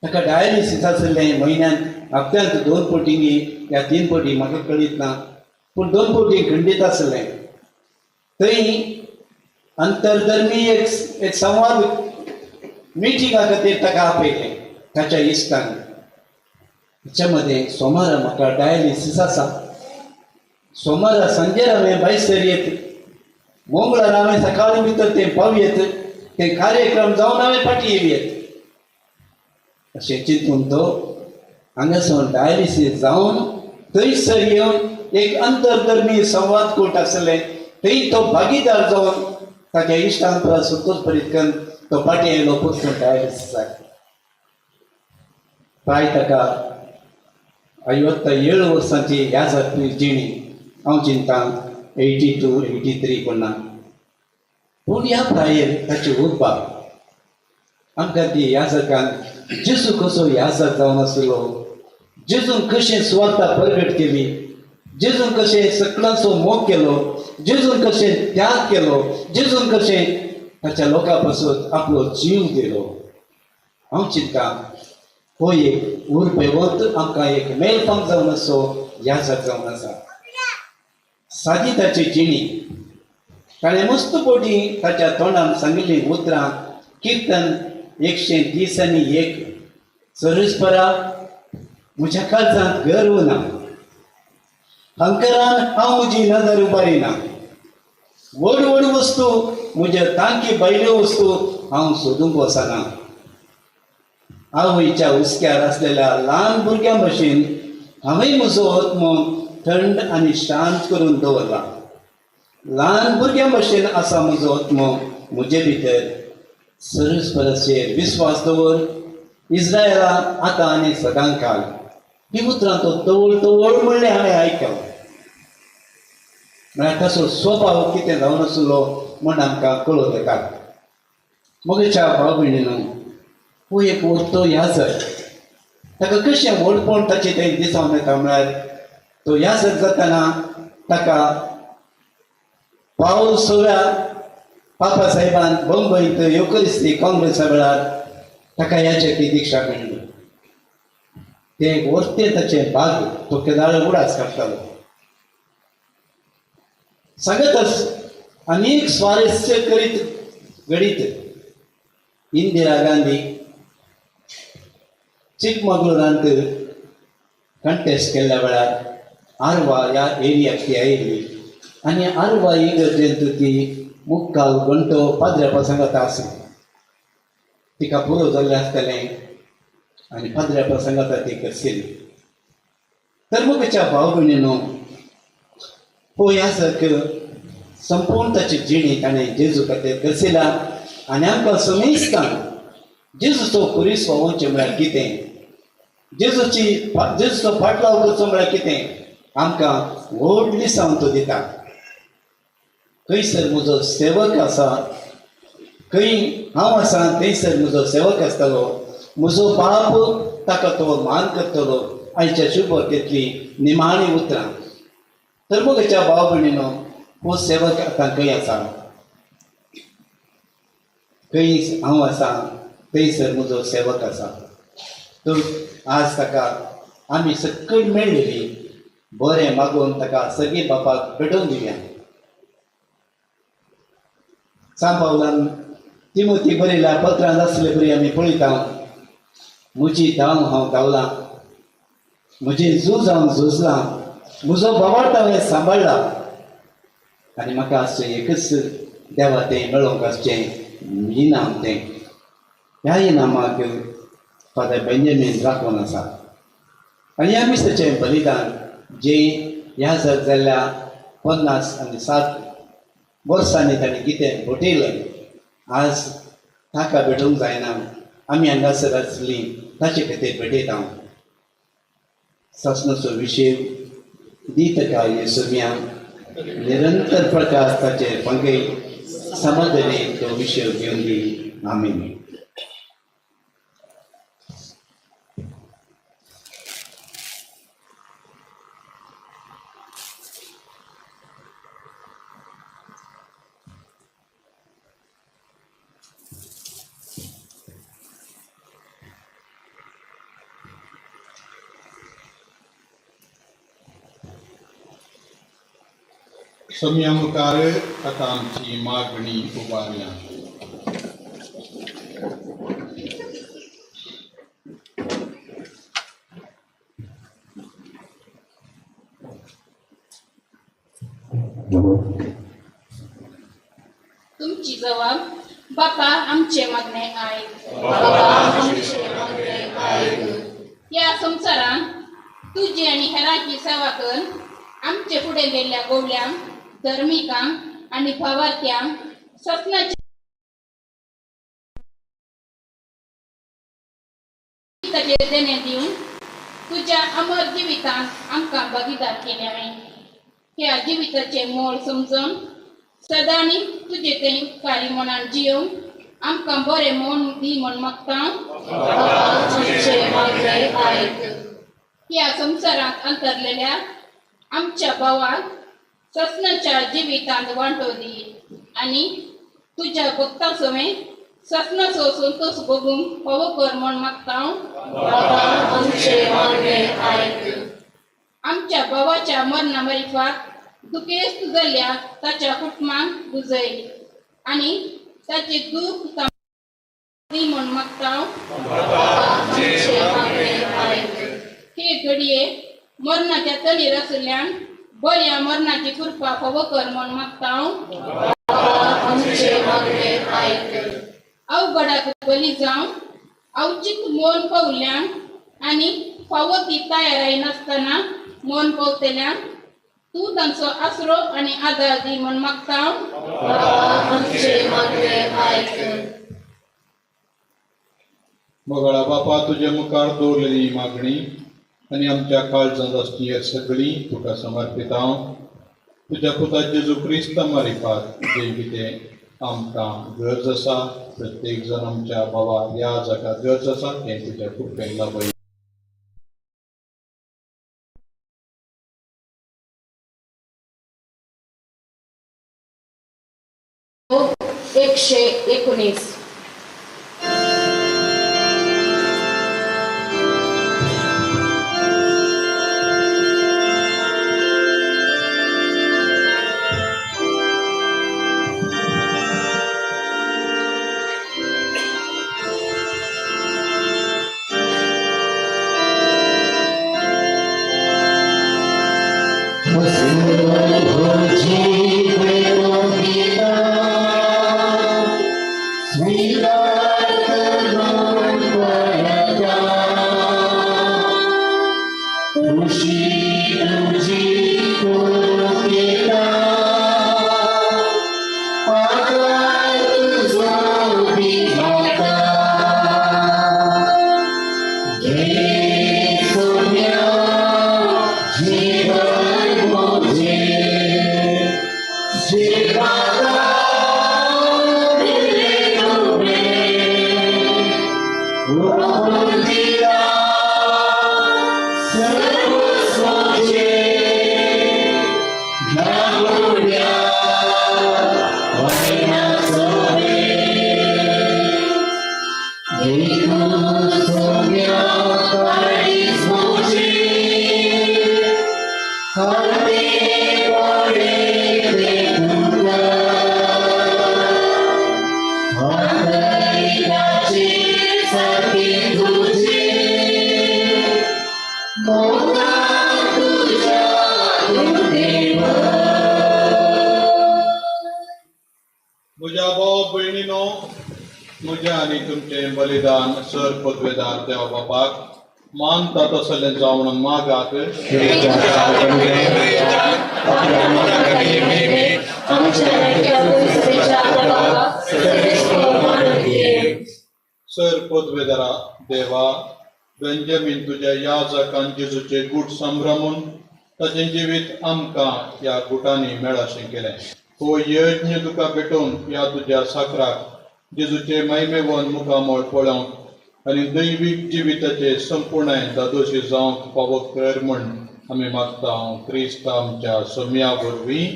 ताका डायलिसीस आशिल्लें म्हयन्यांत हप्त्यांत 2 पवटी या 3 पवटी म्हाका कळीत ना पूण 2 पवटी खंडीत आसलें. थंय अंतरधर्मी एक संवाद मिटिंगा खातीर ताका आपयलें ताच्या इश्टान. ताच्या मदें सोमारा म्हाका डायलिसीस आसा सोमारा सांजेर हांवें भायसर येत मंगळारा हांवें सकाळीं भितर तें पावयेत ते कार्यक्रम जावन हांवें फाटीं येवयेत अशें चिंतून तो हांगासर डायलिसीस जावन थंयसर येवन एक अंतरधर्मी संवाद कोट आसलें थंय तो भागीदार जावन ताच्या इश्टान परत संतोष भरीत करून तो फाटीं आयलो परतून डायलिसिसाक. प्राय ताका 57 वर्सांची ह्या जातली जिणी हांव चिंता 82 83 पडना पूण ह्या प्रायेर ताची उर्बा आमकां ती ह्या जाकान जेजू कसो याजक जावन आसलो जेजून कशें सुवार्ता परगट केली जेजून कशें सकलांचो मोग केलो जेजून कशें त्याग केलो जेजून कशें ताच्या लोकां पासून आपलो जीव दिलो. हांव चिंता हो एक उर्बेवंत आमकां एक मेलपांक जावन आसो याजक जावन आसा. सादी ताची जिणी ताणें मस्त पवटी ताच्या तोंडान सांगिल्लीं उतरां किर्तन 131 सरस्परा म्हज्या काळजांत गर्व ना हंकरान हांव म्हजी नदर उबारिना व्हड व्हड वस्तू म्हज्या तांकी भायल्यो वस्तू हांव सोदूंक वचना. आवयच्या हुस्क्यार आसलेल्या ल्हान भुरग्यां भशेन हांवें म्हजो आत्मो थंड आनी शांत करून दवरला. ल्हान भुरग्यां भशेन आसा म्हजो आत्मो म्हजे भितर. सरस्परचेर विस्वास दवर इस्रायला आतां आनी सदां काल. ही उतरां तो तवळ तवळ म्हणलें हांवें आयकलां. म्हळ्यार ताचो स्वभाव कितें जावन आसलो म्हण आमकां कळोवन येता. म्हज्या भाव भयणीनो, हो एक व्हडतो याजक. ताका कशें व्हडपण ताचें तें दिसून येता म्हळ्यार तो याजक जातना ताका पावल सव्या बाबा साहेबान बंबईत येवकरिस्ती काँग्रेसा वेळार ताका याजकी दीक्षा मेळ्ळी. तें व्हडतें ताचें भाग तो केदाळ उडास काडटालो. सांगतच अनेक स्वारस्य करीत घडीत इंदिरा गांधी चिकमगळूरांत कंटेस्ट केल्ल्या वेळार आरवा ह्या एरियाक ती आयिल्ली आनी आरवा इगर्जेंत ती मुक्काल घंटो पाद्र्यापा सांगता आसली. तिका पुरो जाल्लें आसतलें आनी पाद्र्यापा सांगता ती करसली. तर म्हज्या भाव भयणीनो, हो याजक संपूर्ण ताची जिणी ताणें जेजू खातीर करसिला आनी आमकां समेस्तान जेजूचो खुरीस पावोवचें म्हळ्यार कितें, जेजूचो फाटलाव करचो म्हळ्यार कितें, आमकां व्हडली सांगतो दिता. खंयसर म्हजो सेवक आसा, खंय हांव आसा थंयसर म्हजो सेवक आसतलो, म्हजो बाप ताका तो मान करतलो. आयच्या शुभवार्तेंतली निमाणी उतरां. तर म्हज्या भाव भयणीनो, हो सेवक आतां खंय आसा? खंय हांव आसा थंयसर म्हजो सेवक आसा. तर आज ताका आमी सकयल मेळ्ळेली बरें मागून ताका सगळीं बापाक भेटोवन दिवया. सांत पावलान तिमोती बरयल्या पत्रांत आसले परी आमी पळयता, म्हजी धांव हांव धांवलां, म्हजें झूज हांव झुजलां, म्हजो भावार्थ हांवें सांबाळ्ळा आनी म्हाका आसचें एकच देवा तें मेळोवंक आसचें इनाम तें. ह्या इनामाक फादर बेंजामीन राखून आसा आनी ह्या मिसाचें बलिदान जें ह्या जग जाल्ल्या 50 आनी 7 वर्सांनी ताणें कितें भेटयलें आज ताका भेटूंक जायना. आमी हांगासर आसलीं ताचे खातीर भेटयता. सासणाचो विशय दी ताका येसुम्या निरंतर प्रकाश ताचे पंगे समाधानी तो विशय घेवन दी. आमीन. सम्या मुखार आतां आमची मागणी उबारया. तुमची जबाब बापा आमचे मागणे आयक. ह्या संवसारांत तुजी आनी हेरांची सेवा कर आमचे फुडें गेल्ल्या गोवल्यांक, धर्मिकांक आनी भावार्थ्यांक सपनाच्या देणें दिवन तुज्या अमर जिवितांत आमकां भागीदार केले. ह्या जिविताचें मोल समजून सदांनी तुजे तें उपकारी मनान जियोवंक आमकां बरें मन दी म्हण मागता. ह्या संवसारांत अंतरलेल्या आमच्या भावाक ससनाच्या जिवितांत वांटो दी आनी तुज्या भक्ता सवें ससनाचो संतोश भोगूंक फावो कर म्हण मागता. आमच्या भावाच्या मरणा मारिफात दुखेस्त जाल्ल्या ताच्या कुटुंबाक बुजय आनी ताचे दूख दी म्हण मागता. हे घडये मरणाच्या तणीर आशिल्ल्यान बऱ्या मरणाची कृपा फावो कर म्हूण मागता. अवघडाक बली जावन अवचीत मौन पावल्यांक आनी फावो ती तयाराय नासतना मौन पावतल्यांक तूं तांचो आसरो आनी आदार दी म्हूण मागता. मोगाळा बापा, तुजे मुखार दवरलेली मागणी आनी आमच्या काळजांत आसली सगळी तुका समर्पिता. तुज्या पुता जेजू क्रिस्ता मारिफात जें कितें आमकां गरज आसा, प्रत्येक जाण आमच्या बाबा ह्या जाका गरज आसा तें तुज्या कृपेन लाभय. 119. म्हज्या भाव भयणीनो, म्हज्या आनी तुमचें बलिदान सर पदवेदार देवा बापाक मानता तसलें जावन मागात. सर पदवेदारा देवा, बेंजामीन तुज्या याजकान जेजूचे गूट संभ्रमून ताचें जिवीत आमकां ह्या गुटांनी मेळाशें केलें. हो यज्ञ तुका भेटोवन ह्या तुज्या साकराक जेजूचे महिमेवन मुखामळ पळोवंक आनी दैवीक जिविताचे संपूर्ण दादोशी जावंक फावो कर म्हूण आमी मागता. क्रिस्त आमच्या सोम्या वरवीं.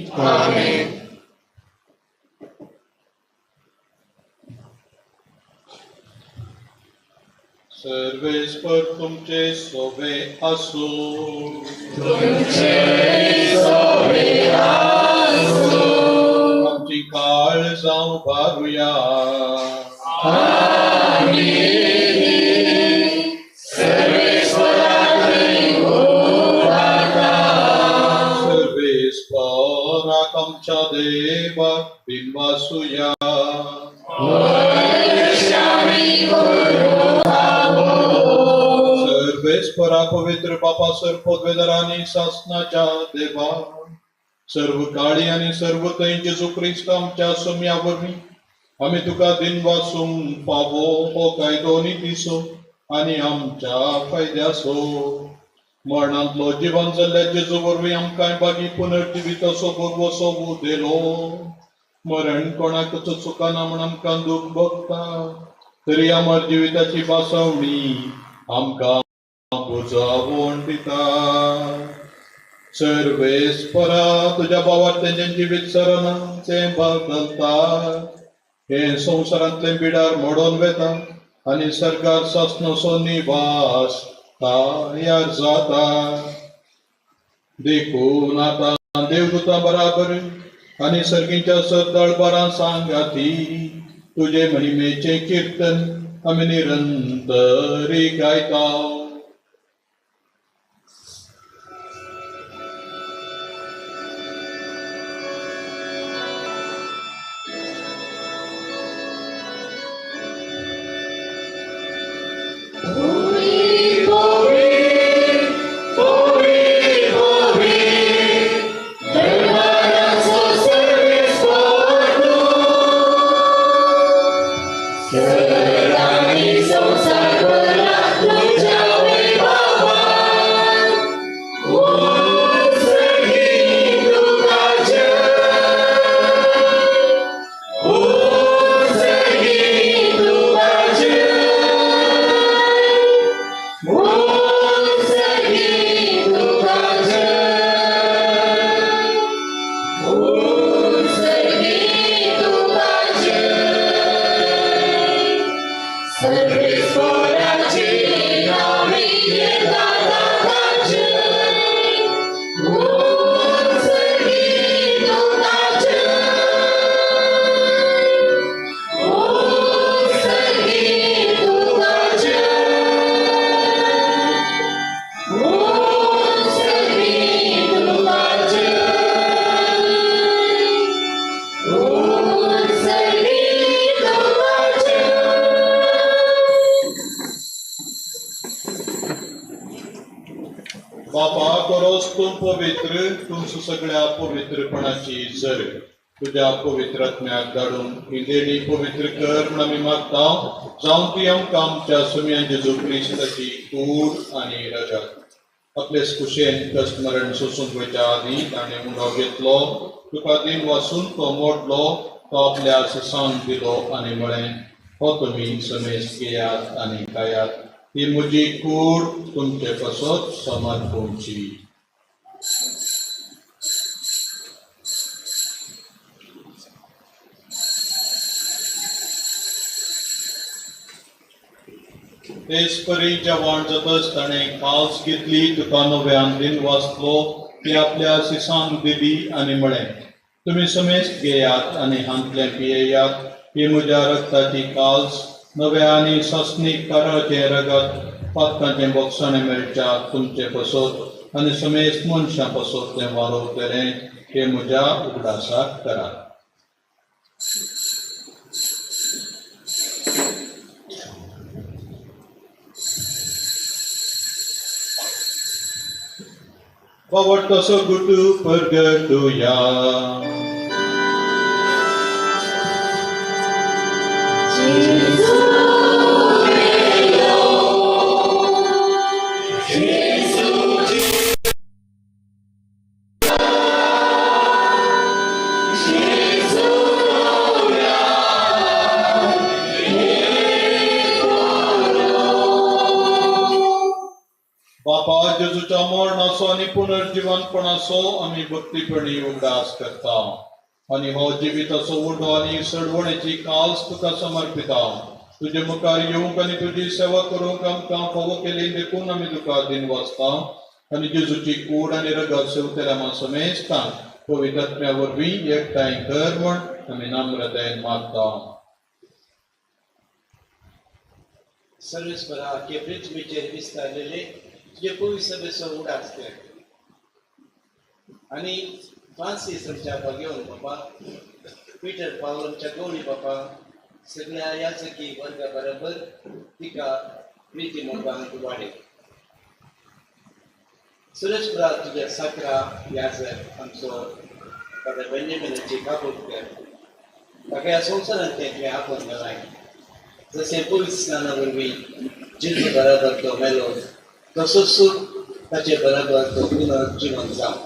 सर्वेस्पर तुमचे सोबे आसूं. आमची काळ जावं भारुया. सर्वेस्पराक आमच्या देवाक बिनवासुया. सर्वेस्परा पवित्र बापा सर पदवेदारांनी सासनाच्या देवा, सर्व काळी आनी सर्व थंय जेजू क्रिस्त आमच्या सोम्या वरवीं आमी तुका दिनवासूंक फावो हो कायदो नितीचो आनी आमच्या फायद्याचो. मरणांतलो जिवन जाल्ल्या जेजू वरवीं आमकां बागी पुनर्जिविताचो भरवसो दिलो. मरण कोणाकच चुकना म्हूण आमकां दूख भोगता, तरी अमर जिविताची बासावणी आमकां बुजावण दिता. सर्वेस्परा तुज्या भावार तेंचें जिवीत सरना तें बदलता, हें संवसारांतलें बिडार मोडोन वेता आनी सरकार सासणाचो निवास तयार जाता. देखून आतां देवदूतां बराबर आनी सर्गीच्या सरदळबारां सांगाती तुजे महिमेचें किर्तन आमी निरंतरी गायता. सदांनी संवसार भरला तुज्या वैभवान. उत्सर्गी तुका जय, उत्सर्गी तुका जय, उत्सर्गी तुका जय, उत्सर्गी तुका जय. सर्वेस्पराचे नावे येता तुका जय, उत्सर्गी तुका जय, उत्सर्गी तुका जय, उत्सर्गी तुका जय, उत्सर्गी तुका जय. बापा कोरोस तूं पवित्र, तूं सगळ्या पवित्रपणाची जर तुज्या पवित्र आत्म्याक धाडून ही देणी पवित्र कर म्हूण आमी मागता, जावन ती आमकां आमच्या सुम्या जेजू क्रिस्ताची कूड आनी रगत. आपले कुशेन कश्ट मरण सोसूंक वयच्या आदीं ताणें उंडो घेतलो, तुका दिन वासून तो मोडलो, तो आपल्या ससान दिलो आनी म्हळें, हो तुमी समेस्त घेयात आनी खायात, ही म्हजी कूड तुमचे पासत समर्पूंची. तेच परी जेवण जातच ताणें काल्स घेतली, तुका नव्यान दिन वाचलो, ती आपल्या सिसान दिली आनी म्हळें, तुमी समेस्त घेयात आनी हांतलें पियेयात, ही म्हज्या रक्ताची काल्स, नव्या आनी सासणीक काराचें रगत, पातकांचें बोगसाणें मेळच्या तुमचे पासत आनी समेस्त मनशां पासत तें वारोवतलें, हें म्हज्या उगडासाक करात. बावटो गुटू परगटुया. बापा जेजूच्या मरणाचो आनी पुनर्जीवनपणाचो आमी भक्तीपणी उगडास करता आनी हो जिविताचो उंडो आनी सडवणेची काल्स तुका समर्पिता. तुजे मुखार येवंक आनी तुजी सेवा करूंक आमकां फावो केली देखून आमी तुका दिन वाचता आनी जेजूची कूड आनी रगत सेवतेल्या समेस्तांक पवित्र आत्म्या वरवीं एकठांय कर म्हूण आमी नम्रतायेन मागता. सर्वेस्परा के पृथ्वीचेर विस्तारलेले तुजे पवित्र सभेचो उगडास कर आनी फ्रांसीस आमच्या भाग्यवंत बापा, पीटर पावल आमच्या गौरी बापा, सगळ्या याचकी वर्गा बरोबर तिका प्रिती मोगान वाडे. सुरेशपुरा तुज्या साकरा याजक आमचो फादर बेंजामिनाची काकूट कर, ताका ह्या संवसारांतलें तुवें आपोवन घालाय, जशें पवित्र स्नाना वरवीं जेजू बराबर तो मेलो तसोच ताचे बराबर तो पुनर्जीवन जावं.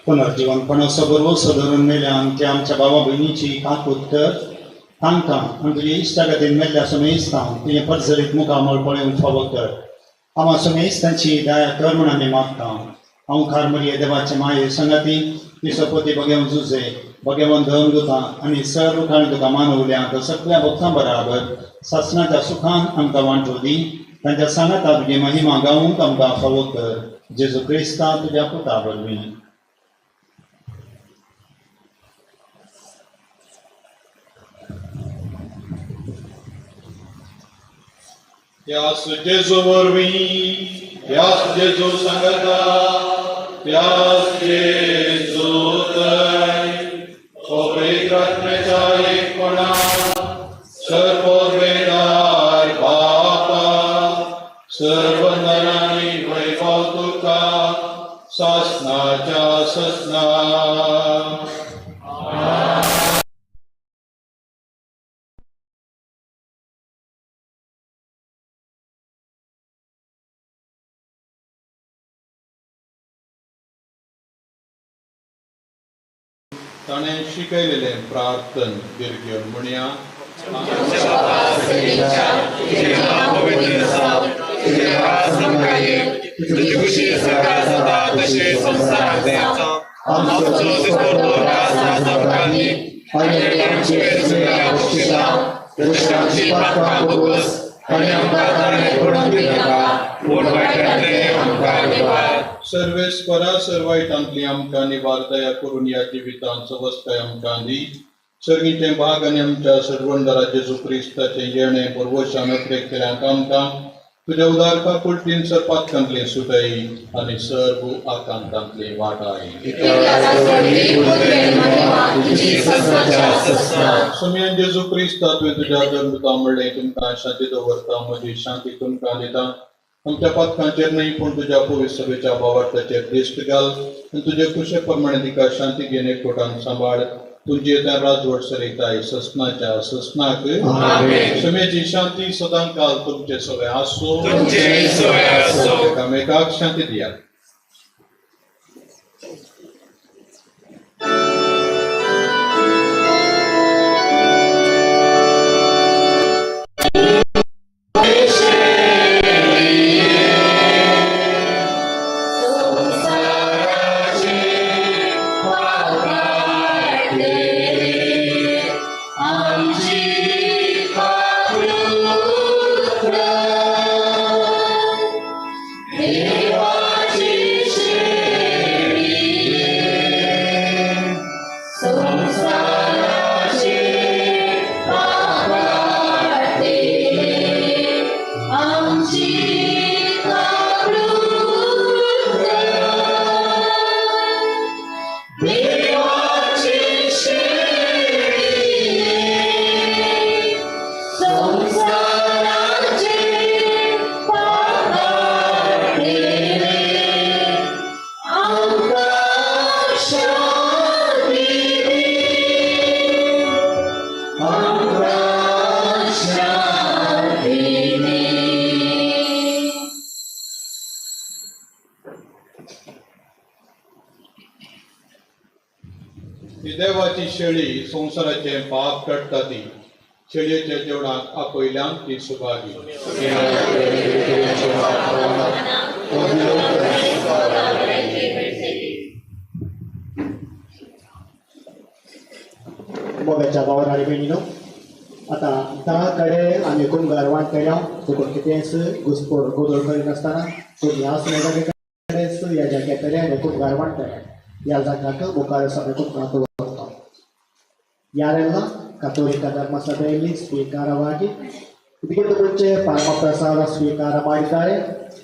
पुनर्जीवनपणाचो भरवंसो धरून मेल्यान त्या आमच्या भावा भयणीची काकूत कर, तांकां आनी तुजे इश्टागतीन मेल्ल्या समेस्तांक तुजें परजरीत मुखामळ पळोवंक फावो कर. आमा समेस्तांची दया कर म्हूण आमी मागता. ओंकार मरिये देवाचे माये संगाती तिसोपती भगेवन जुजे भगेवन धर्म दुता आनी सर्व काणी तुका मानवल्या सगळ्या भक्तां बराबर सासणाच्या सुखान आमकां वांटो दी. तांच्या सांगाता तुजी महिमा गावूंक आमकां फावो कर. जेजू क्रिस्ता तुज्या पुता वरवीं. त्यास जेजू वरवीं, त्यास जेजू सांगता, त्यास जेजू थंय पवित्र आत्म्याच्या एकपणान सर्ववेदार बापा सर्व नरांनी वैभव तुका सासनाच्या ससना. ताणें शिकयलेलें प्रार्थन दीर्घ म्हणया. सर्वेस्परा सर्वायटांतली आमकां निवार दया करून ह्या जिवितांत सवस्ताय आमकां दी. सर्गीचें भाग आनी आमच्या सर्वंदरा जेजू क्रिस्ताचें येणें बरवशान अत्रेक केल्यांक आमकां तुज्या उदार काकुळटीन सरपातकांतली सुटय आनी सर्व आकांतांतली वाटाय. सोमयान जेजू क्रिस्ता तुवें तुज्या धर्मता म्हणलें तुमकां शांती दवरता, म्हजी शांती तुमकां दिता. आमच्या पातकांचेर न्हय पूण तुज्या पवित्र सभेच्या भावार्थाचेर दिश्ट घाल आनी तुजे कुशे प्रमाणे तिका शांती घेवन एकवटान सांबाळ. तुजी त्या राजवट सरिताय ससनाच्या ससनाक. समेची शांती सदां काल तुमचे सगळे आसूं. एकामेकाक शांती दिया. देवाची शेळी संवसाराचे पाप काडटा ती शेळयेच्या जेवणाक आपयल्यान ती सुभागी. मोगाच्या भावान आनी भयणीनो, आतां 10 कडे आमी कुमगार वांट्टल्या. देखून कितेंच घुसपोड गोंदळ करिनासतना तुमी आसले कडेच ह्या जाग्यार आनी कुमगार वांट्टले. ह्या जाग्याक मुखार सगळे ಕುಮಗಾರ್ ದವರ್ತಾ. ಯಾರೆಲ್ಲ ಕಥೋಲಿಕ ಧರ್ಮಸಭೆಯಲ್ಲಿ ಸ್ವೀಕಾರವಾಗಿ ಇದಕ್ಕಿಂತ ಮುಂಚೆ ಪರಮಪ್ರಸಾದ ಸ್ವೀಕಾರ ಮಾಡಿದ್ದಾರೆ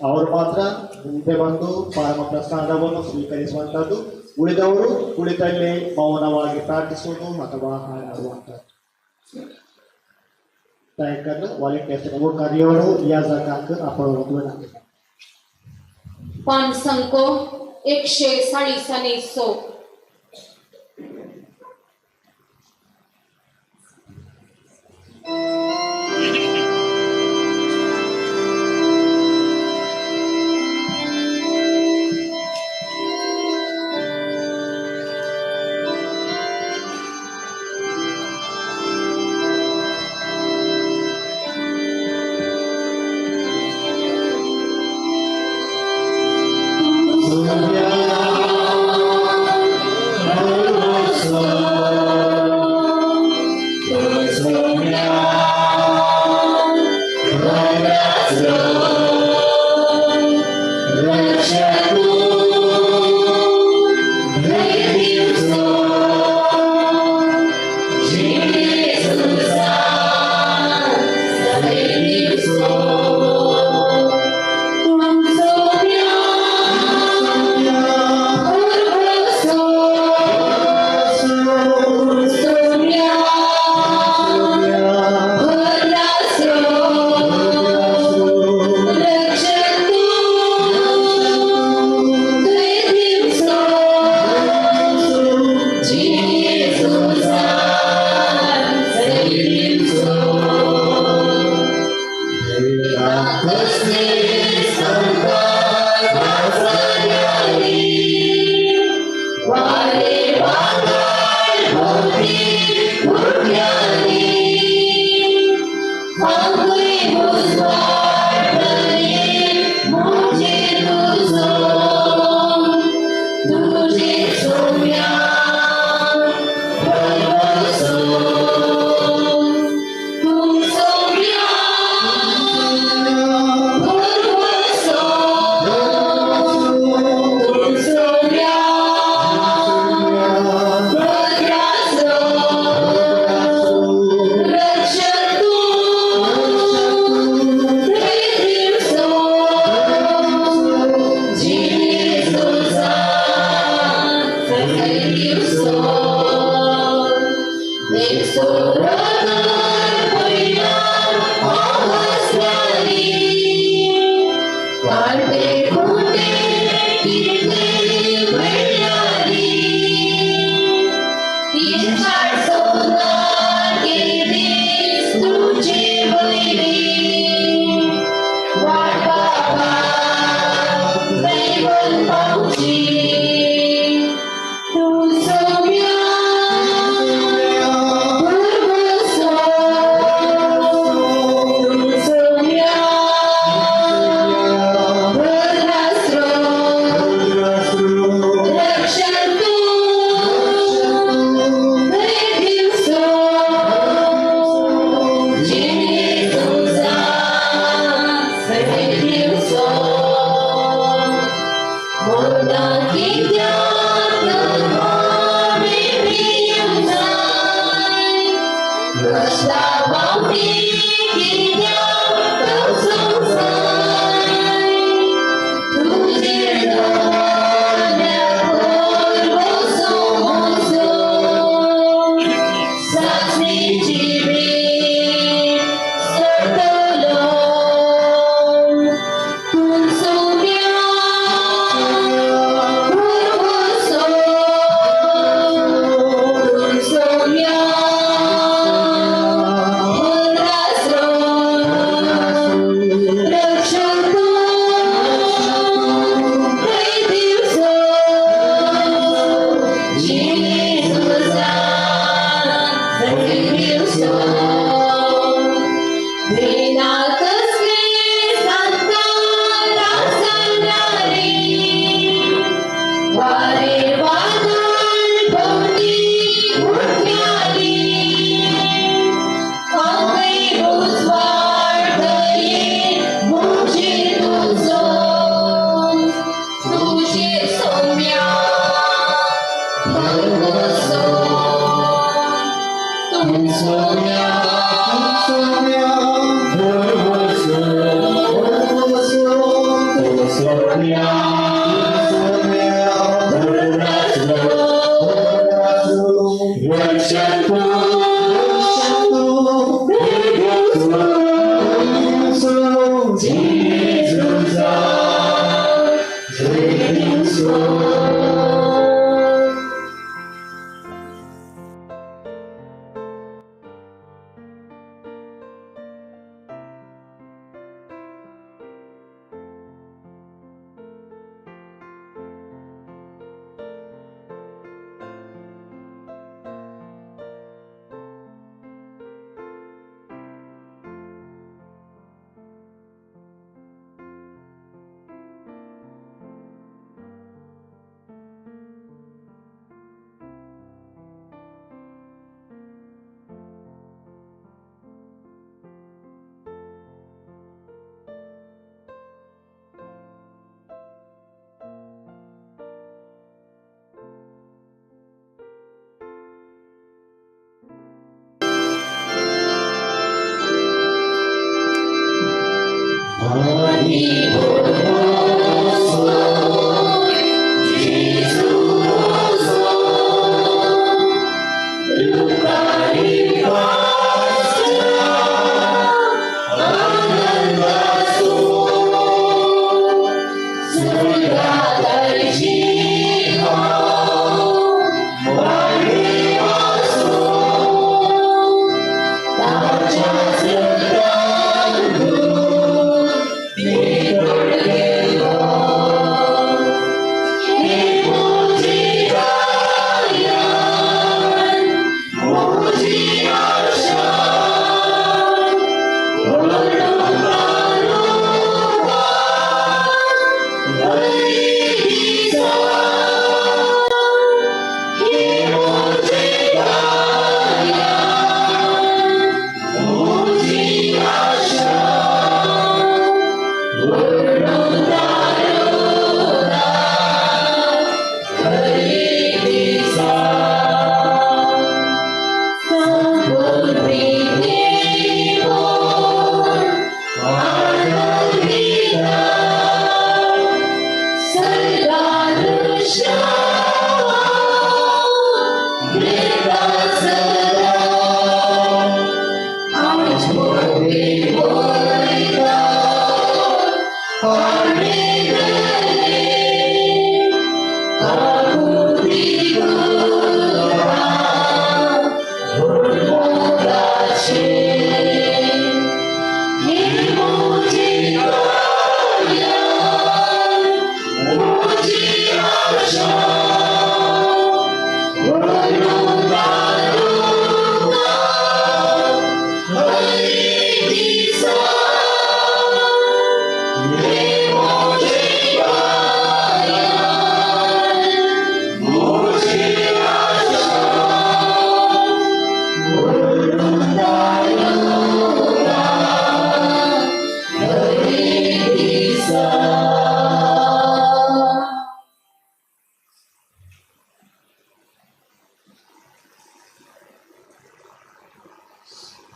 ಅವರು ಮಾತ್ರ ಮುಂದೆ ಬಂದು ಪರಮಪ್ರಸಾದವನ್ನು ಸ್ವೀಕರಿಸುವಂಥದ್ದು. ಉಳಿದವರು ಕುಳಿತಲ್ಲೇ ಮೌನವಾಗಿ ಪ್ರಾರ್ಥಿಸುವುದು ಅಥವಾ ಹಾಡಾಡುವಂಥದ್ದು. ತಯಾರಕರು ವಾಲಂಟಿಯರ್ಸ್ ಕರೆಯೋರು या जागाक आपण पान संको 140 Yeah.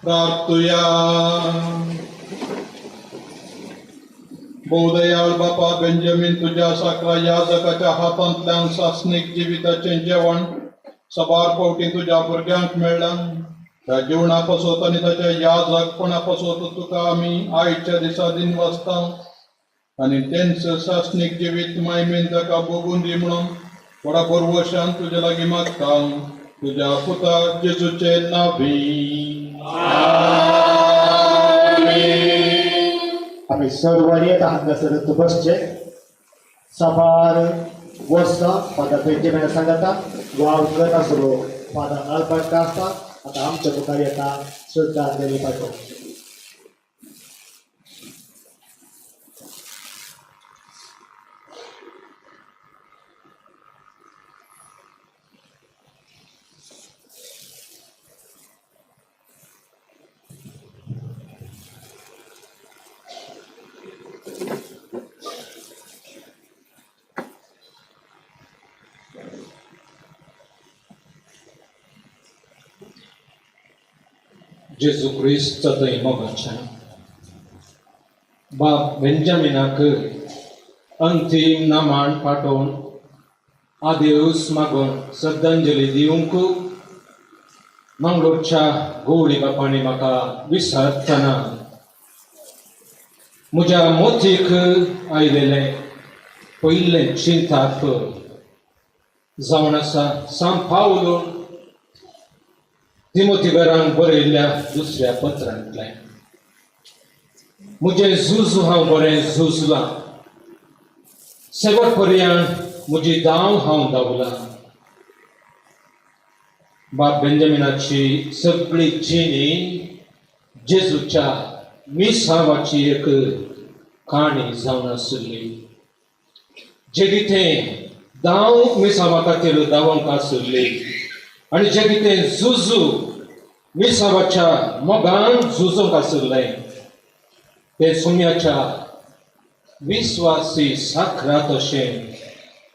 प्रार्थुया. भोवदयाळ बापा बेंजामीन तुज्या साकरा याजकाच्या हातांतल्यान सासणीक जिविताचें जेवण सबार फावटी तुज्या भुरग्यांक मेळ्ळां. त्या जेवणा पासत आनी ताच्या याजकपणा पासत तुका आमी आयच्या दिसा दिनवासता आनी तेंच सासणीक जिवीत मायमेन ताका भोगून दी म्हणून व्हडा भरवशान तुज्या लागीं मागता, तुज्या पुता जेजूचे नांवी. आमी सर्वांनी आतां हांगासर बसचे. साबार वर्सां फादर बेंजामीना सांगाता वावर करत आसलो फादर अल्बर्ट आसता. आतां आमच्या मुखार येता श्रद्धांजली पाठोवंक. जेजू क्रिस्त थंय मोगाच्या बाब बेंजामिनाक अंतीम नामान पाठोवन आदेवस मागून श्रद्धांजली दिवंक मंगलोरच्या गवळी बापांनी म्हाका विसरतना म्हज्या मोतीक आयलेलें पयलें चिंताप जावन आसा सांव पावलो तिमोतीगरान बरयल्ल्या दुसऱ्या पत्रांतलें. म्हजें झूज हांव बरें झुजलां, शेवट पर्यंत म्हजी धांव हांव धांवलां. बाब बेंजामिनाची सगळी जिणी जेजूच्या मिसावाची एक काणी जावन आशिल्ली. जे कितें धांव मिसावा खातीर धांवंक आशिल्ली आनी जे कितें झुजू मिसावाच्या मोगान झुजूंक आशिल्लें तें सुम्याच्या विस्वासी साखरात अशें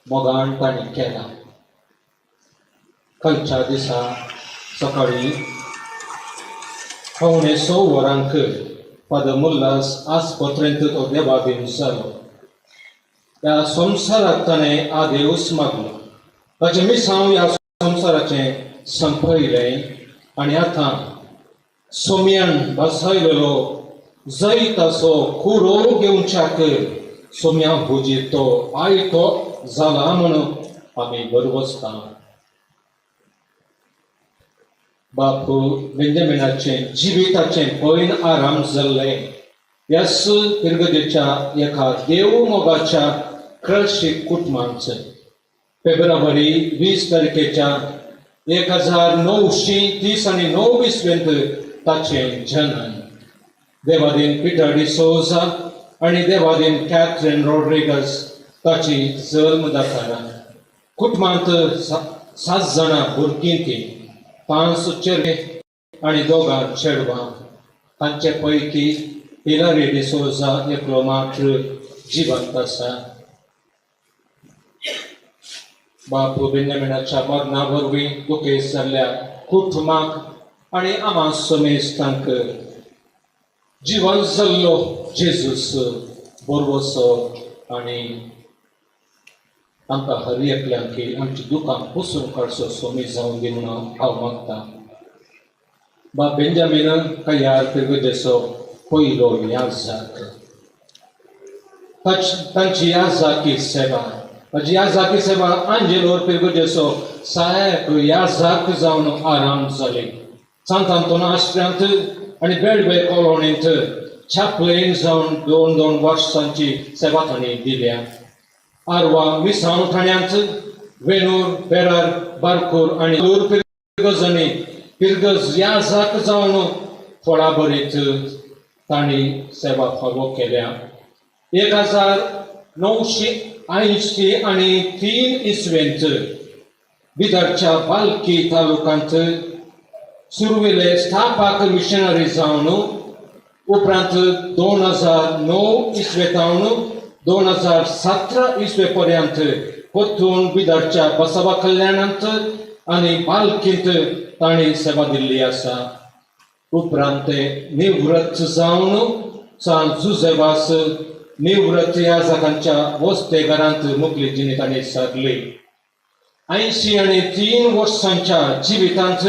मोगान तांणी केलां. कालच्या दिसा सकाळीं 5:45 वरांक फादर मुल्लास आस्पत्रेंत तो देवाधीन जालो. ह्या संवसाराक ताणें आदेवस मागलो. ताचें मिसांव ह्या संवसाराचें संपयलें आनी आतां सोम्यान बसयलेलो जैताचो कुरो घेवच्याक सोम्या हुजीर तो आयतो जाला म्हणून आमी बरवसता. बापू बेंजामिनाचें जिविताचें पयन आराम जाल्लें ह्याच पिरगदेच्या एका देवमोगाच्या क्रशीक कुटुंबांत फेब्रुवारी 20 तारखेच्या 1930 आनी 9 इसवेंत ताचें जनन. देवादीन पिटर डिसोजा आनी देवादीन कॅथरीन रॉड्रिगस ताची जल्मदातारां. कुटुंबांत 7 जाणां भुरगीं तीं, 5 चेडे आनी 2 चेडवां. तांचे पैकी हिलरी डिसोजा एकलो मात्र जिवंत आसा. बापू बेंजामिनाच्या मरणा वरवीं दुखेस्त जाल्ल्या कुटुंबाक आनी आमा समेस्तांक जिवन जाल्लो जेजूस बरवसो आनी आमकां हर एकल्यांक आमची दुकां पुसून काडचो सोमी जावन दी म्हणून हांव मागतां. बाब बेंजामीन कयार पिरगुजेचो पयलो याजक. तांची याजकी सेवा ताची याजकी सेवा आंजेलोर पिरगुजेचो सहायक याजक जावन आराम जाली. सांत आंतोन आश्र्यांत आनी बेळवे कॉलोनींत चॅपलेन जावन 2-2 वर्सांची सेवा तांणी दिल्या. आरवा मिसांव ठाण्यांत वेनूर पेरार बारकूर आनी लूर पिरगजांनी पिरगज याजक जावन थोडा बरीत तांणी सेवा फावो केल्या. 1980 आनी 3 इसवेंत बिदरच्या बालकी तालुक्यांत सुरवेले स्थापक मिशनरी जावन उपरांत 2009 इसवेतावन 2017 इसवे पर्यंत परतून बिदरच्या बसवा कल्याणांत आनी बालकींत तांणी सेवा दिल्ली आसा. उपरांत निवृत्त जावन सान जुझेवास निवृत्त याजकांच्या वस्तेघरांत मुकली जिणी तांणी सारली. 83 वर्सांच्या जिवितांत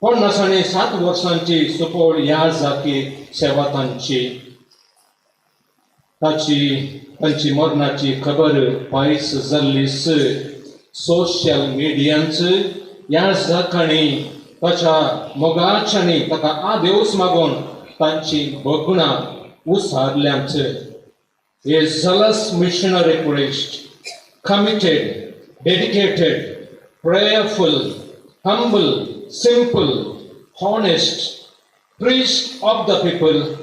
57 वर्सांची सुपोळ याजकी सेवा तांची. ताची तांची मरणाची खबर पायस जाल्लीच सोशल मिडियांत याजकांनी ताच्या मोगाच्यांनी ताका आदेवस मागून तांची भगणां उसारल्यांत. A zealous missionary priest, committed, dedicated, prayerful, humble, simple, honest, priest of the people,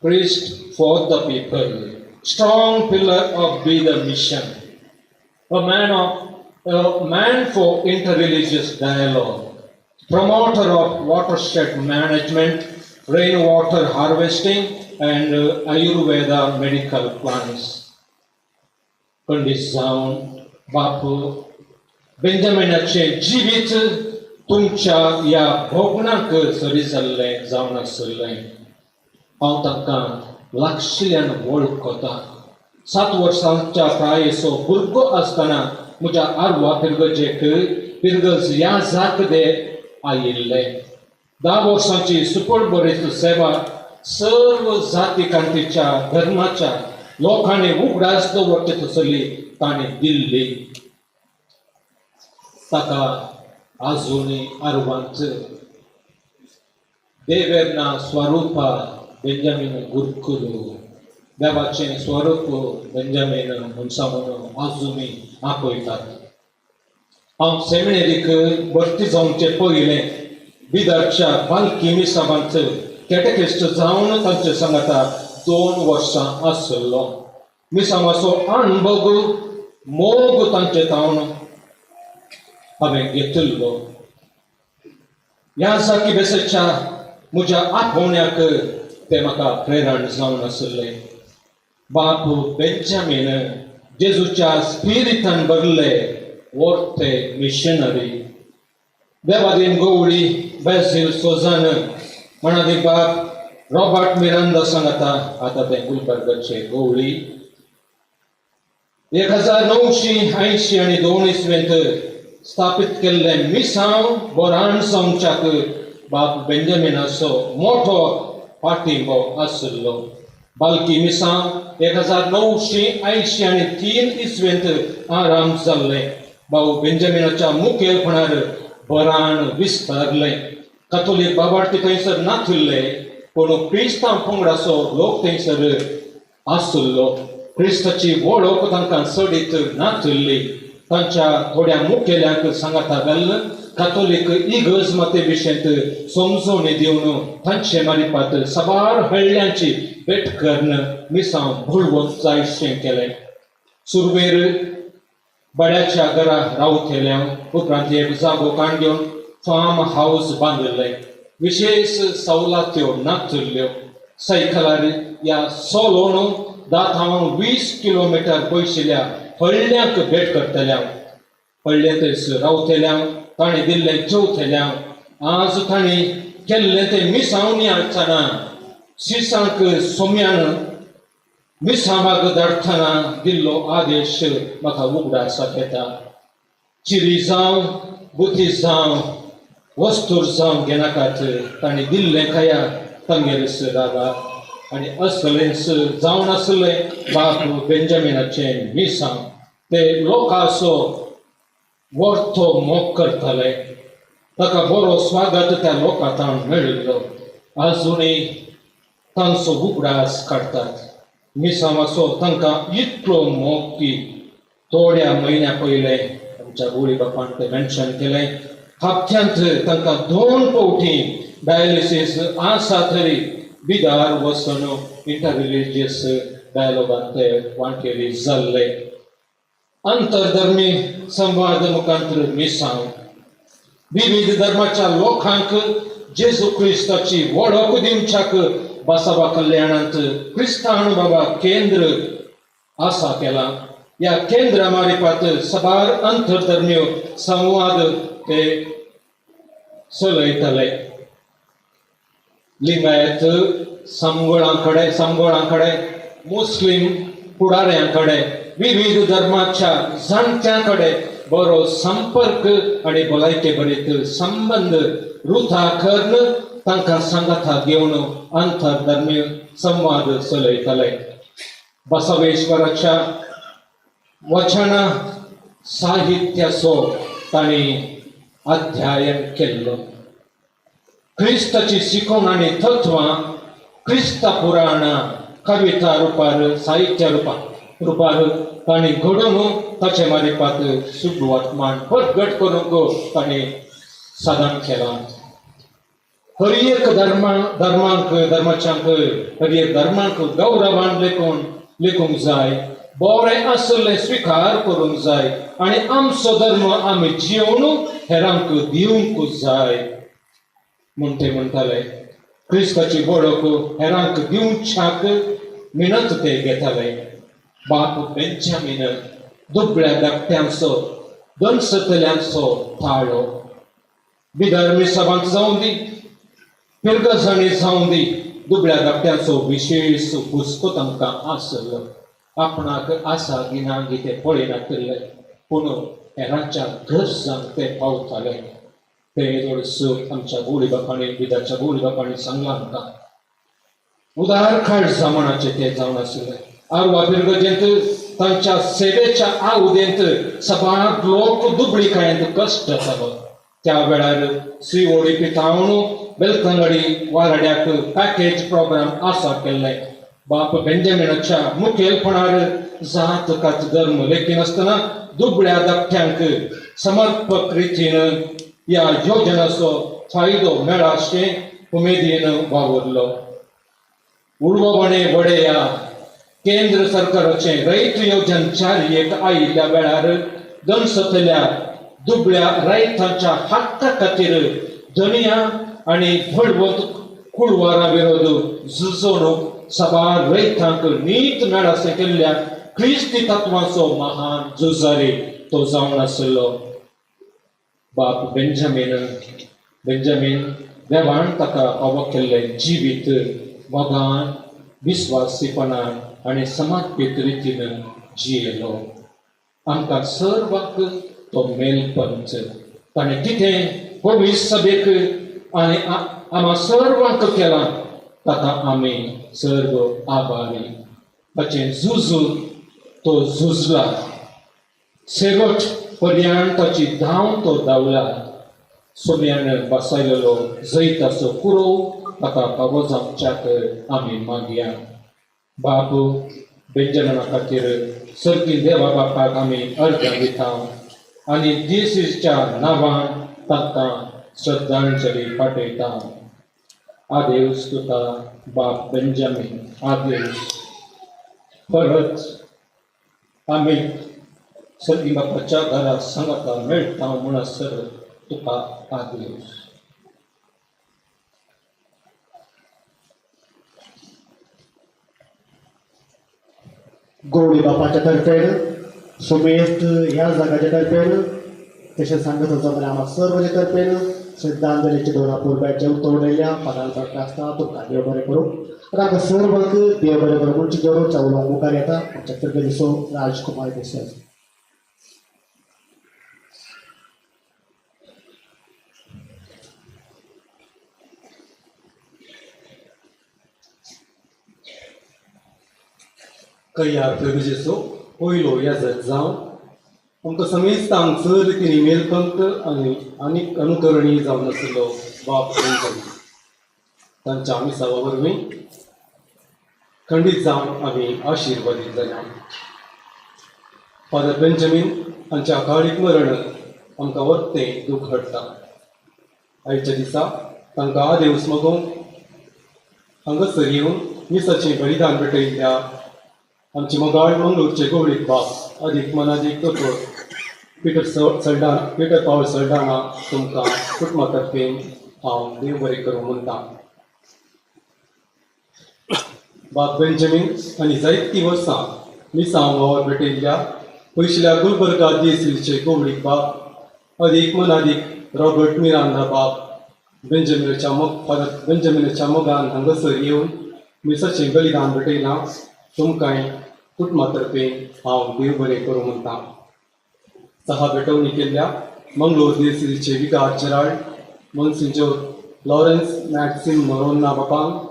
priest for the people, strong pillar of be the mission, a man for interreligious dialogue, promoter of watershed management, rainwater harvesting, and Ayurveda medical plants. खंडीत जावन बापू बेंजामिनाचें जिवीत तुमच्या ह्या भोगणाक सरी जाल्लें जावन आशिल्लें. हांव तांकां लागशिल्ल्यान वळखता. 7 वर्सांच्या प्रायेचो भुरगो आसतना म्हज्या आरवा पिरगजेक पिरगज ह्या जाक दे आयिल्ले. 10 वर्सांची सुपळ बरेच सेवा सर्व जाती कांतीच्या धर्माच्या लोकांनी उगडास दवरचे तसली ताणें दिल्ली. ताका आजुनूय आरवांत देवेर्ना स्वरूपा बेंजामीन गुरकुलो देवाचें स्वरूप बेंजामीन मनशां म्हणून आजुनूय आपयतात. हांव सेमिनेरीक भरती जावचे पयलें बिदरच्या बालकी मिसावांत कॅटेकिस्ट जावन तांचे सांगाता 2 वर्सां आसलो. मिसावाचो अणभव मोग तांचे तावन हांवें घेतिल्लो. ह्या सारकी बेसच्या म्हज्या आपोवण्याक ते म्हाका प्रेरण जावन आशिल्ले. बाप बेंजामीन जेजूच्या स्पिरितान भरले वर्ते मिशनरी. देवादीन गवळी बेझील सोजान म्हणादी बाप रॉबर्ट मिरांदा सांगता आतां ते गुलबर्गाचे गवळी. 1982 इसवेंत स्थापीत केल्लें मिसांव बोरान जावच्याक बाप बेंजामिनाचो मोठो पाठिंबो आशिल्लो. बालकी मिसांव 1983 इसवेंत आराम जाल्लें. भाऊ बेंजामिनाच्या मुखेलपणार बरान विस्तारलें. कातोलीक बाबार्थी थंयसर नाथिल्ले पूण क्रिस्तांव पंगडाचो लोक थंयसर आशिल्लो. क्रिस्ताची वळख तांकां चडीत नाथिल्ली. तांच्या थोड्या मुखेल्यांक सांगाता घालून कातोलीक इगर्ज माते विशयंत समजवणी दिवन तांचे मारिपात साबार हळ्यांची भेट करून मिसांव भुलवंत जायशें केलें. सुरवेर बड्याच्या घरा रावतल्या उपरांत एक जागो काण घेवन फार्म हावस बांदिल्लें. विशेष सवलत्यो नातिल्ल्यो. सायकलार ह्या सोलोन 10 थावन 20 किलोमिटर पयशिल्ल्या हळ्ळ्यांक भेट करतल्या हळ्ळेंतच रावतल्या ताणें दिल्लें जेवतल्या. आज ताणें केल्लें तें मिसांव नियाळटना शिसांक सोम्यान मिसांवाक धाडटना दिल्लो आदेश म्हाका उगडासाक येता. चिरी जावं बुती जावं वस्तूर जावं घेनाकात ताणें दिल्लें खया तांगेरच रावा. आनी असलेंच जावन आसलें बाप बेंजामिनाचें मिसांव. ते लोकांचो वर्थो मोग करताले. ताका बरो स्वागत त्या लोकांत मेळिल्लो. आजुनूय तांचो उगडास काडटात. मिसांवाचो तांकां इतलो मोग की थोड्या म्हयन्या पयलें आमच्या गोळी बापान तें मेन्शन केलें हप्त्यांत तांकां 2 फावटी डायलिसीस आसा तरी बिदार वचून इंटररिलिजियस डायलॉगान ते वांटेली जाल्ले. आंतरधर्मी संवाद मुखांतर मिसांव विविध धर्माच्या लोकांक जेजू क्रिस्ताची वळख दिवच्याक बासाबा कल्याणांत क्रिस्तांव बाबा केंद्र आसा केलां. ह्या केंद्रा मारिपात साबार आंतरधर्मीय संवाद ते चलयतले. लिंगायत समगोळां कडेन, मुस्लीम फुडाऱ्यां कडेन, विविध धर्माच्या जाणट्यां कडेन बरो संपर्क आनी भलायके बरीत संबंद रुथा करून तांकां सांगाता घेवन आंतरधर्मीय संवाद चलयताले. बसवेश्वराच्या वचना साहित्याचो तांणी अध्ययन केल्लो. क्रिस्ताची शिकवण आनी तत्वां क्रिस्ता पुराणां कविता रुपार साहित्य रुपार तांणी घडोवन ताचे मारिपात शुभ वर्तमान प्रगट करूंक तांणी साधन केलां. हर एक धर्मांक धर्माच्यांक हर एक धर्मांक गौरवान लेखूंक जाय, बरें आसलें स्विकार करूंक जाय आनी आमचो धर्म आमी जिवन हेरांक दिवंक जाय म्हूण ते म्हणटाले. क्रिस्ताची वळख हेरांक दिवच्याक मिनत ते घेताले. बाप बेंजामीन दुबळ्या धाकट्यांचो दनसतल्यांचो थाळो विधर्मी सभांत जावं दी, पिरगजांनी जावं दी, दुबळ्या धाकट्यांचो विशेश हुस्को तांकां आसलो. आपणाक आसा गिना गी ते पळयनाशिल्ले पूण हेरांच्या गरजांक ते पावताले. ते थोडस आमच्या गोडी बापांनी विदाच्या गोडी बापांनी सांगलां आमकां. उदार काळजा मनाचे ते जावन आशिल्ले. आरवा पिरगजेंत तांच्या सेवेच्या आवदेंत सबार लोक दुबळीकायेंत कश्ट जातालो. त्या वेळार श्रीवोडी पितावण बेलतंगडी वाराड्याक पॅकेज प्रोग्राम आसा केल्ले. बाप बेंजामिनाच्या मुखेलपणार जात कात धर्म लेखिनासतना दुबळ्या धाकट्यांक समर्पक रितीन ह्या योजनाचो फायदो मेळाशें उमेदीन वावुरलो. उडवणे वडेया केंद्र सरकाराचें रयत योजन चार एक आयिल्ल्या वेळार दनसतल्या दुबळ्या रयतांच्या हक्का खातीर धनया आनी बळवंत कुळवारा विरोध झुजोवन सबार रयतांक नीत मेळाशें केल्ल्या क्रिस्ती तत्वांचो महान झुजारी तो जावन आशिल्लो. बाप बेंजामीन देवान ताका फावो केल्लें जिवीत मोगान विस्वासीपणान आनी समर्पीत रितीन जियेलो. आमकां सर्वांक तो मेलपंच ताणें कितें पवित्र सभेक आनी आमा सर्वांक केलां ताका आमी सर्व आभारी. ताचें झुजून तो झुजला, शेवट पर्यान ताची धांव तो धांवला. सोम्यान बसायलेलो जैताचो कुरोव ताका फावो जावच्याक आमी मागया. बाप बेंजामिना खातीर सर्गी देवा बापाक आमी अर्घां दिता आनी जेजूच्या नांवान तांकां श्रद्धांजली पाठयता. आदेस तुका बाप बेंजामीन, आदेस. परत आमी सर्गी बापाच्या घरा सांगाता मेळटा म्हणसर तुका आदेस. गौडी बापाच्या तर्फेन, सुमेस्त ह्या जागाच्या तर्फेन, तशें सांगत आसा आम्हा सर्वांच्या तर्फेन श्रद्धांजलीचे दोरा पुरब्याचे उतवलेल्या पानार पडटा आसता तुमकां देव बरें करूं. आतां आमकां सर्वांक देव बरें करूं म्हणचे गौरव उलोवंक मुखार येता आमच्या पिरगजेचो राजकुमार देसाय. कैयार पिरगजेचो पयलो याजक जावन आमकां समेस्तांक चड रितीन मेलपंत आनी आनीक अनुकरणीय जावन आशिल्लो बाप बेंजामीन तांच्या मिसावा वरवीं खंडीत जावन आमी आशिर्वादीत जाल्या. फादर बेंजामीन हांच्या अकाळीक मरण आमकां वरतें दूख हाडटा. आयच्या दिसा तांकां आदेवस मागोवंक हांगासर येवन मिसाचें बलिदान भेटयिल्ल्या आमचे मोगाळ मंगळूरचे गवळीक बाप अदीक मनादीक दोतोर पिटर पावल सल्डाना तुमकां कुटुंबा तर्फे हांव देव बरें करूं म्हणटा. बाप बेंजामीन आनी जायतीं वर्सां मिसांव वावर भेटयिल्ल्या पयशिल्या गुलबर्गा दियेसीचे गवळीक बाप अदीक मनादीक रॉबर्ट मिरांदा बाप बेंजामिनाच्या मोग फादर बेंजामिनाच्या मोगान हांगासर येवन मिसाचें बलिदान भेटयलां. तुमकांय कुटुंबा तर्फे हांव देव बरें करूं म्हणटा. सहा भेटवणी केल्ल्या मंगळूर देसीचे विकार जेराल्ड मोन्सिंजोर लॉरेन्स मॅक्सिम मोरोन्ना बापांक,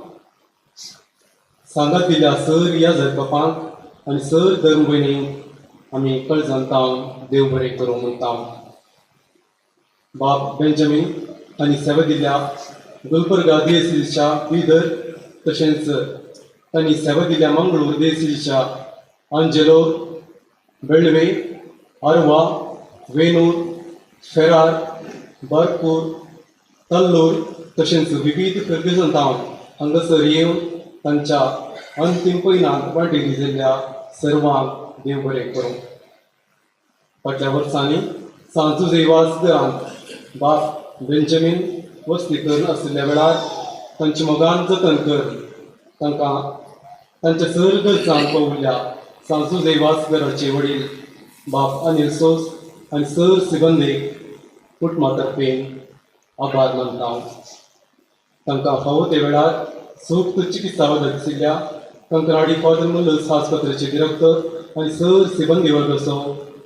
सांगात दिल्या सर याजक बापांक आनी सर धर्म भयणींक आमी कळजान तावन देव बरें करूं म्हणटा. बाप बेंजामीन आनी सेवा दिल्या गुलबर्गा देसीच्या बिदर तशेंच तांणी सेवा दिल्या मंगळूर देसीच्या आंजेलो, बेळवे, आरवा, वेनूर, फेरार, बारपूर, तल्लूर तशेंच विविध फिर्गजन तावन हांगासर येवन तांच्या अंतीम पयनांत वांटेली जाल्ल्या सर्वांक देव बरें करूं. फाटल्या वर्सांनी सांजुजे वासगरांत बाप बेंजामीन वस्ती करून आशिल्ल्या वेळार तांच्या मोगान जतन करून तांकां तांच्या सर गरजांक पावयल्या सांजुजे वासगराचे वडील बाप अनिल सोस आनी सर सिबंदीक कुटुंबा तर्फे आभार मानता. तांकां फावो ते वेळार सूक्त चिकित्सा मदत आशिल्ल्या कंकराडी फादर मुलस आस्पत्रेचे डिरेक्टर आनी सर सिबंदी वर्गाचो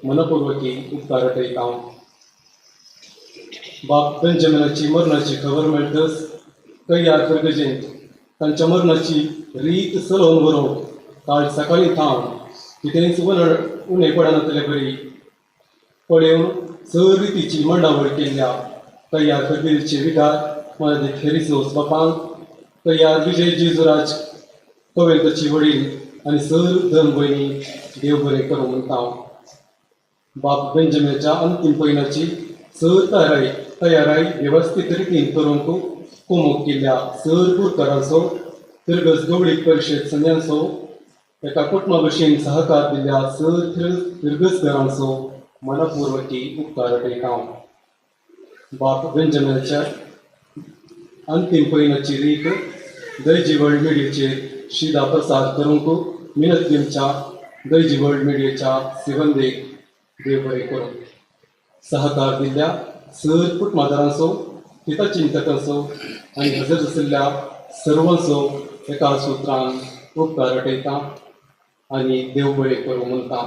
मनपूर्वकी उपकार आठयता. बाप बेंजामिनाची मरणाची खबर मेळटच कैयार फिर्गजेंत तांच्या मरणाची रीत चलोवन व्हरूंक काल सकाळीं थावन कितेंच उणें पडनातले बरी पळोवन सर रितीची मांडावळ केल्ल्या कैयार फिर्गजेचे विकार मदत खेरीसोस बापांक, कैयार विजय जेजुराज कवेंताची वडील आनी सर धर्म भयणी देव बरें करूं म्हणटा. बाप बेंजामिनाच्या अंतीम पयनाची सर तयाराय वेवस्थीत रितीन करूंक कोमोक केल्ल्या सर गुरकारांचो फिर्गज गवळीक परिशद संज्ञांचो एका कुटुंबा भशेन सहकार दिल्ल्या सर फिर्गजकारांचो मनपूर्वकी उपकार आठयता. बाप बेंजामिनाच्या अंतीम पयनाची रीत दैजी वर्ल्ड मिडियाचेर शिदा प्रसार करूंक मिनत दिवच्या दैजी वर्ल्ड मिडियाच्या सिबंदीक देव बरें करूं. सहकार दिल्ल्या सर कुटुंबादारांचो, हितचिंतकांचो आनी हजर आशिल्ल्या सर्वांचो एका सुत्रान उपकार आठयता आनी देव बरें करूं म्हणटा.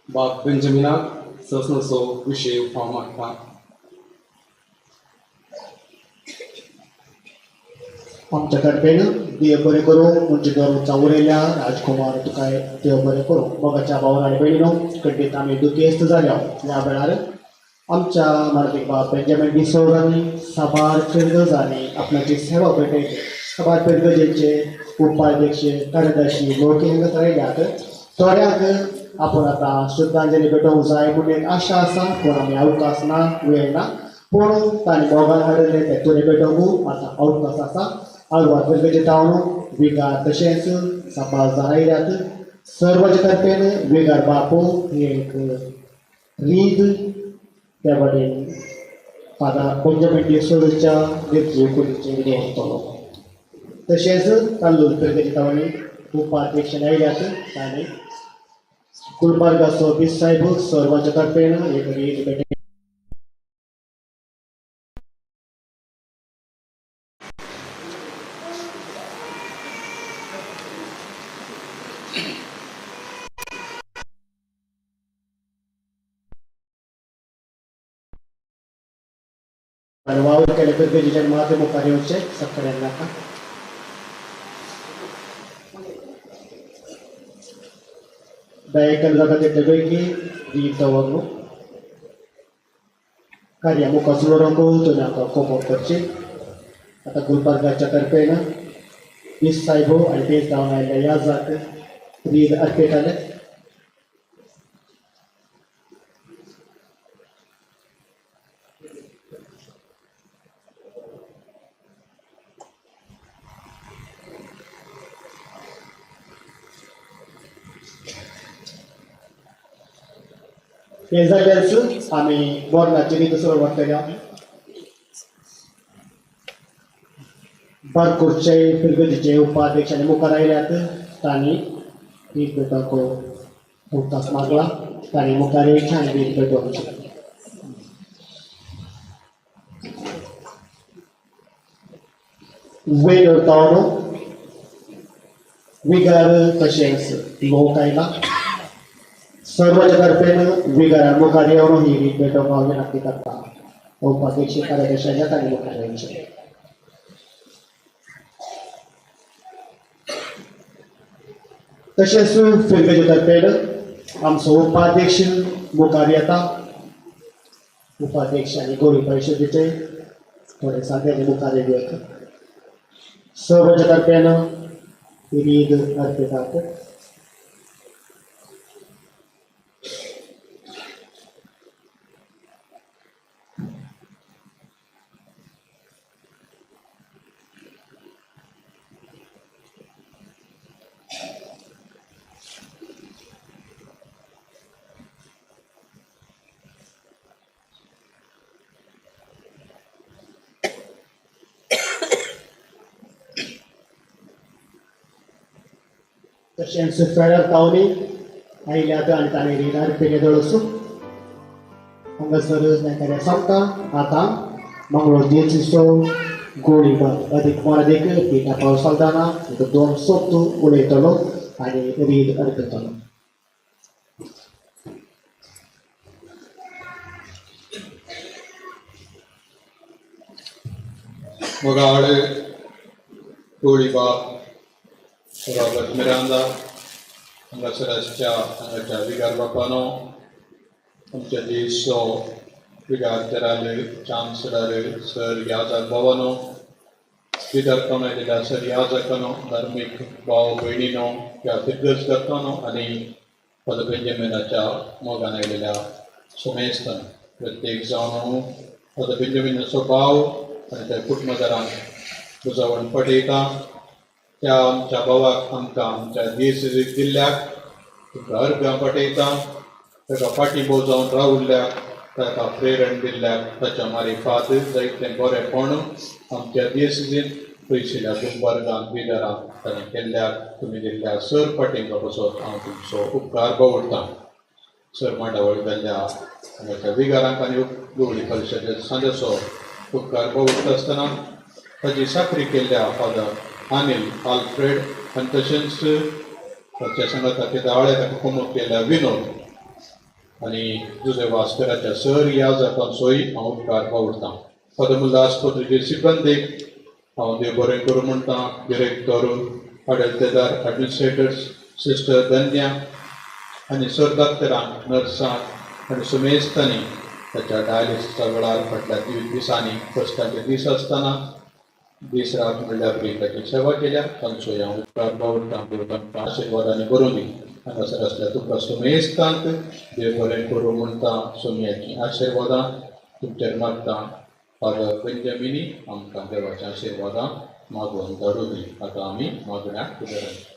बाप बेंजामिनाक ससनाचो विशय हांव मागता. आमच्या तर्फेन देव बरें करूं. म्हणजे दोन उरयल्या राजकुमार तुका देव बरें करूं. मोगाच्या भावान आनी भयणीनो, खंडीत आमी दुखेस्त जाल्या ह्या वेळार आमच्या मार्फीक बाब बेंजामीन डिसोजांनी साबार फिर्गजांनी आपणाची सेवा भेटयली. साबार फिर्गजेचे उपाध्यक्ष, कार्यदर्शी लोक हांगा आयल्यात. थोड्यांक आपूण आतां श्रद्धांजली भेटोवंक जाय म्हूण एक आशा आसा, पूण आमी अवकाश ना, वेळ ना, पूण तांणी मोगान हाडिल्ले ते तुरे भेटोवंक आतां अवकाश आसा. आलवार फिर्गजे तावन विगार तशेंच साबार जाण आयल्यात. सर्वांचे तर्फेन विगार बापू ही एक रीत त्या वाटेन फादर बेंजामीन डिसोजाच्या निर्जीव कुडीचेर दवरतलो. तशेंच ताल्लूर फिर्गजे तावणी उपाध्यक्ष आयल्यात. तांणी गुलबर्गाचो बीस साहेब सर्वांच्या तर्फेन एक रीत भेटयली. आनी वावर केले फिर्गजेच्या माते मुखार येवचे सगळ्यांना नाका. दयेकन जाता तितले बेगीन रीत दवरनु कार्या मुखार सुरू तुमी आमकां कोमोक करची. आतां गुलबर्गाच्या तर्फेन बीस साहेबो आनी बेस जावन आयिल्ल्या याजाक रीत अर्पिताले. हें जाल्याच आमी मरणाची रीत सुरवात केल्या. बारकोरचे फिर्गजीचे उपाध्यक्ष आनी मुखार आयल्यात. तांणी रीत भेटोवंक अवकाश मागला. तांणी मुखार येवचें आनी रीत भेटोवची. वेनर तावनो विगार तशेंच लोक आयला सर्वांच्या तर्फेन विगारा मुखार येवन ही रीत भेटोवंक हांव विनंती करता. उपाध्यक्ष कार्याध्यक्षांच्या तांणी मुखार येवचें. तशेंच फिरगेचे तर्फेन आमचो उपाध्यक्ष मुखार येता. उपाध्यक्ष आनी गोरी परिशदेचे थोडे साद्याचे मुखार येवया. सर्वांच्या तर्फेन रीत अर्पितात. तशेंच फेडर तावनी आयल्यात आनी ताणें रीत अर्पिले दळसू हांगासर हें कार्य सोंपता. आतां मंगळूर दिवचो गोळीबार अदीक मोरादीक पिटा पावस सालदाना दोन सोप्त उलयतलो आनी रीत अर्पितलो. मोगाळ गोळीबाब रॉबर्ट मिरांदा हांगासर आसच्या हांगाच्या विगार बापानो आमच्या देशचो विगार तेराले चान्सलर सर याजक बाबानो विदर्भान आयिल्ल्या सर याजकानो धार्मीक भाव भयणीनो ह्या फिरगज करतानो आनी फादर बेंजामिनाच्या मोगान आयिल्ल्या सुमेस्तान प्रत्येक जावन फादर बेंजामिनाचो भाव आनी त्या कुटुंबदारांक बुजावण पटयता. त्या आमच्या भावाक आमकां आमच्या दीस दिल्ल्याक तुमकां अर्घां पटयता. ताका फाटीबो जावन रावल्ल्याक ताका प्रेरण दिल्ल्याक ताच्या मारिफात जायतें बरेंपण आमच्या देसीन पयशिल्ल्या गुलबर्गान बिदरान ताणें केल्ल्याक तुमी दिल्ल्या सर पाटिंगा पासत हांव तुमचो उपकार बावडटां. सर मांडावळ जाल्ल्या हांगाच्या विगारांक आनी गवळी परिशदेच्या सांजाचो उपकार बावडटा आसतना ताची साकरी केल्ल्या फादर अनिल आल्फ्रेड आनी तशेंच ताच्या सांगाता दाळे ताका कोमक केल्ल्या विनोद आनी जुजे वास्कराच्या सर याजकांचोय हांव उपकार बावडटां. फादर मुल्ला आस्पत्रेचे सिब्बंदीक हांव देव बरें करूं म्हणटा. डिरेक्टर आडलतेदार एडमिनिस्ट्रेटर्स सिस्टर धन्या आनी सर डॉक्टरांक नर्सांक आनी सुमेस्तांनी ताच्या डायलिसिसा वेळार फाटल्या दिसांनी कश्टांचे दीस आसतना दीस रात म्हणल्यार ताची सेवा केल्या तांचो हांव उपकार बावडटां. देव तांकां आशिर्वादांनी बरोवन दी. हांगासर आसल्या तुमकां सुमेस्तांक देव बरें करूं म्हणटा. सोमयाचीं आशिर्वादां तुमचेर मागता. फादर बेंजामिनी आमकां देवाच्या आशिर्वादां मागून धाडूं दी. आतां आमी मागण्याक फुडें.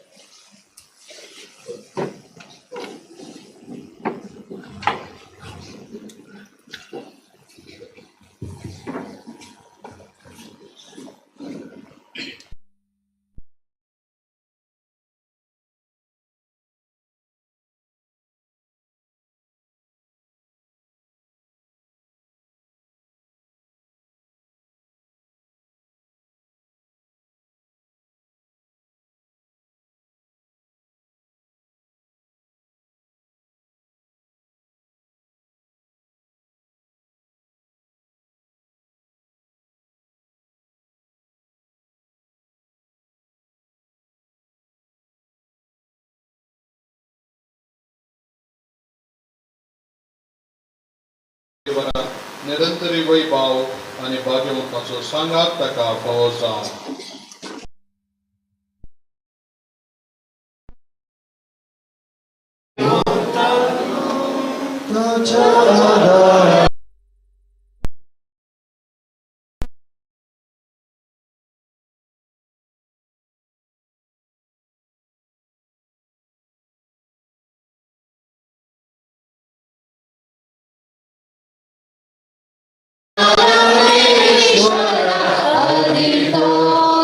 निरंतरी वैभाव आनी भाग्यवंताचो सांगात ताका फावो जावं. Adito.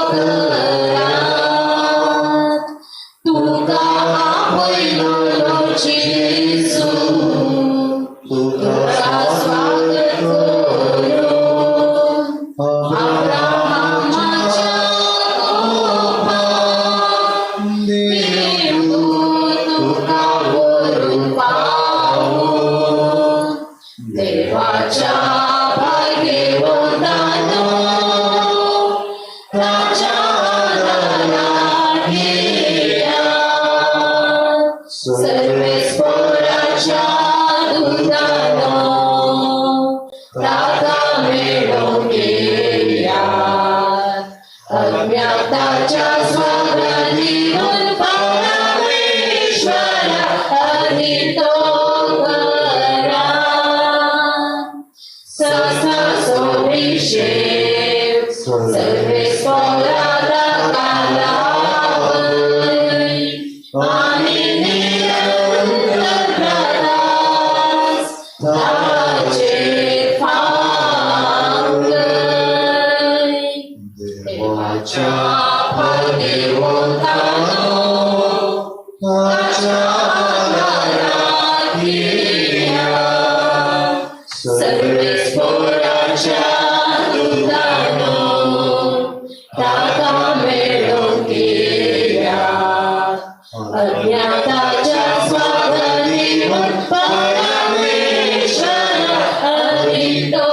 अज्ञाताच्या स्वागत दिवन परमेश्वरा अदितो करा. ससासोभिषेक सर्वेस्परा ताका लाभय आनी निरंतर प्रकाश ताचेर फांकय. देवाच्या पदेवतानो ताच्या दारात येया, सर्वेस्पराच्या दुतानो ताका मेळोवंक येया. अज्ञाताच्या स्वागत दिवन परमेश्वरा अदितो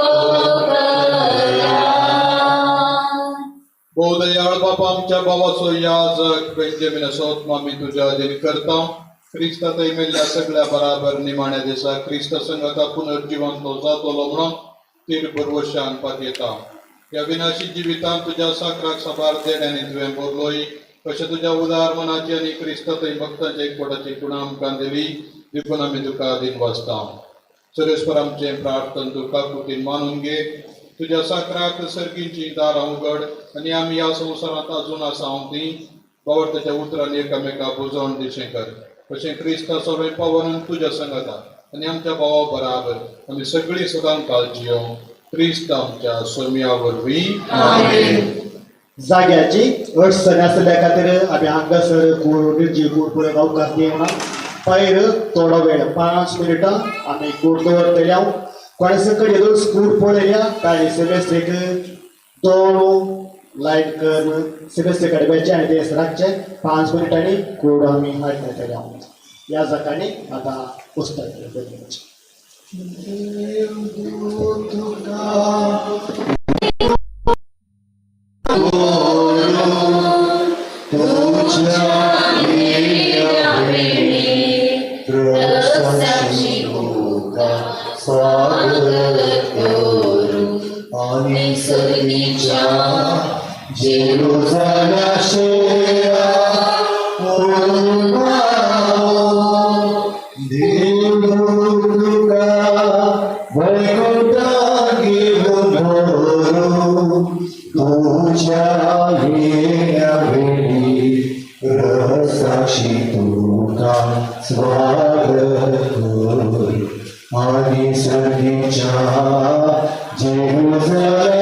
करा. भोवदयाळ बापा, आमच्या भावाचो याजक बेंजामीन असोत आमी तुज्या अधीन करता. क्रिस्ता थंय मेल्ल्या सगळ्या बराबर निमाण्या दिसा क्रिस्ता संगता पुनर्जिवंत जातलो म्हणून तीर भरवशान पातयेता. ह्या विनाशी जिवितांत तुज्या साकराक साबार देण्यांनी तुवें भरलोय, कशें तुज्या उदार मनाची आनी क्रिस्ता थंय भक्तांच्या एकवटाची गुणां आमकां दिली, देखून आमी तुका अधीन वाचता. सरेस्पर आमचें प्रार्थन तूं काकुतीन मानून घे. तुज्या साकराक सर्गींची दारां उगड आनी आमी ह्या संवसारांत अजून आसा ती बावडताच्या उतरान एकामेका बुजोवन दिशें कर. तशें क्रिस्ता सगळें पावोवन तुज्या संगता आनी आमच्या भावा बराबर आमी सगळीं सदां काळ जियों क्रिस्त आमच्या सोम्या वरवीं. आमेन. जाग्याची अडचण आसल्या खातीर आमी हांगासर कूड निर्जीव कूड पळोवंक अवकाश दिवना. पयर थोडो वेळ 5 मिनटां आमी कूड दवरतले. हांव कोणें कडेन कूड पळयल्या ताणी सेमेस्ट्रीक 2 लायट करून सेमेस्ट्री कडब्याचे आनी ते राखचे 5 मिनटांनी कूड आमी हाडटले. हांव ह्या जाकांनी आतां पुस्तक बदलचें. स्वागत करू आणि सर्गीच्या जेरुसलेमा देव तुका वैकुंठाक घेवन व्हरूं तुज्या येण्या वेळी रसाशी तुका स्वागत करूं आणि सर्गीच्या जेरुसलेमा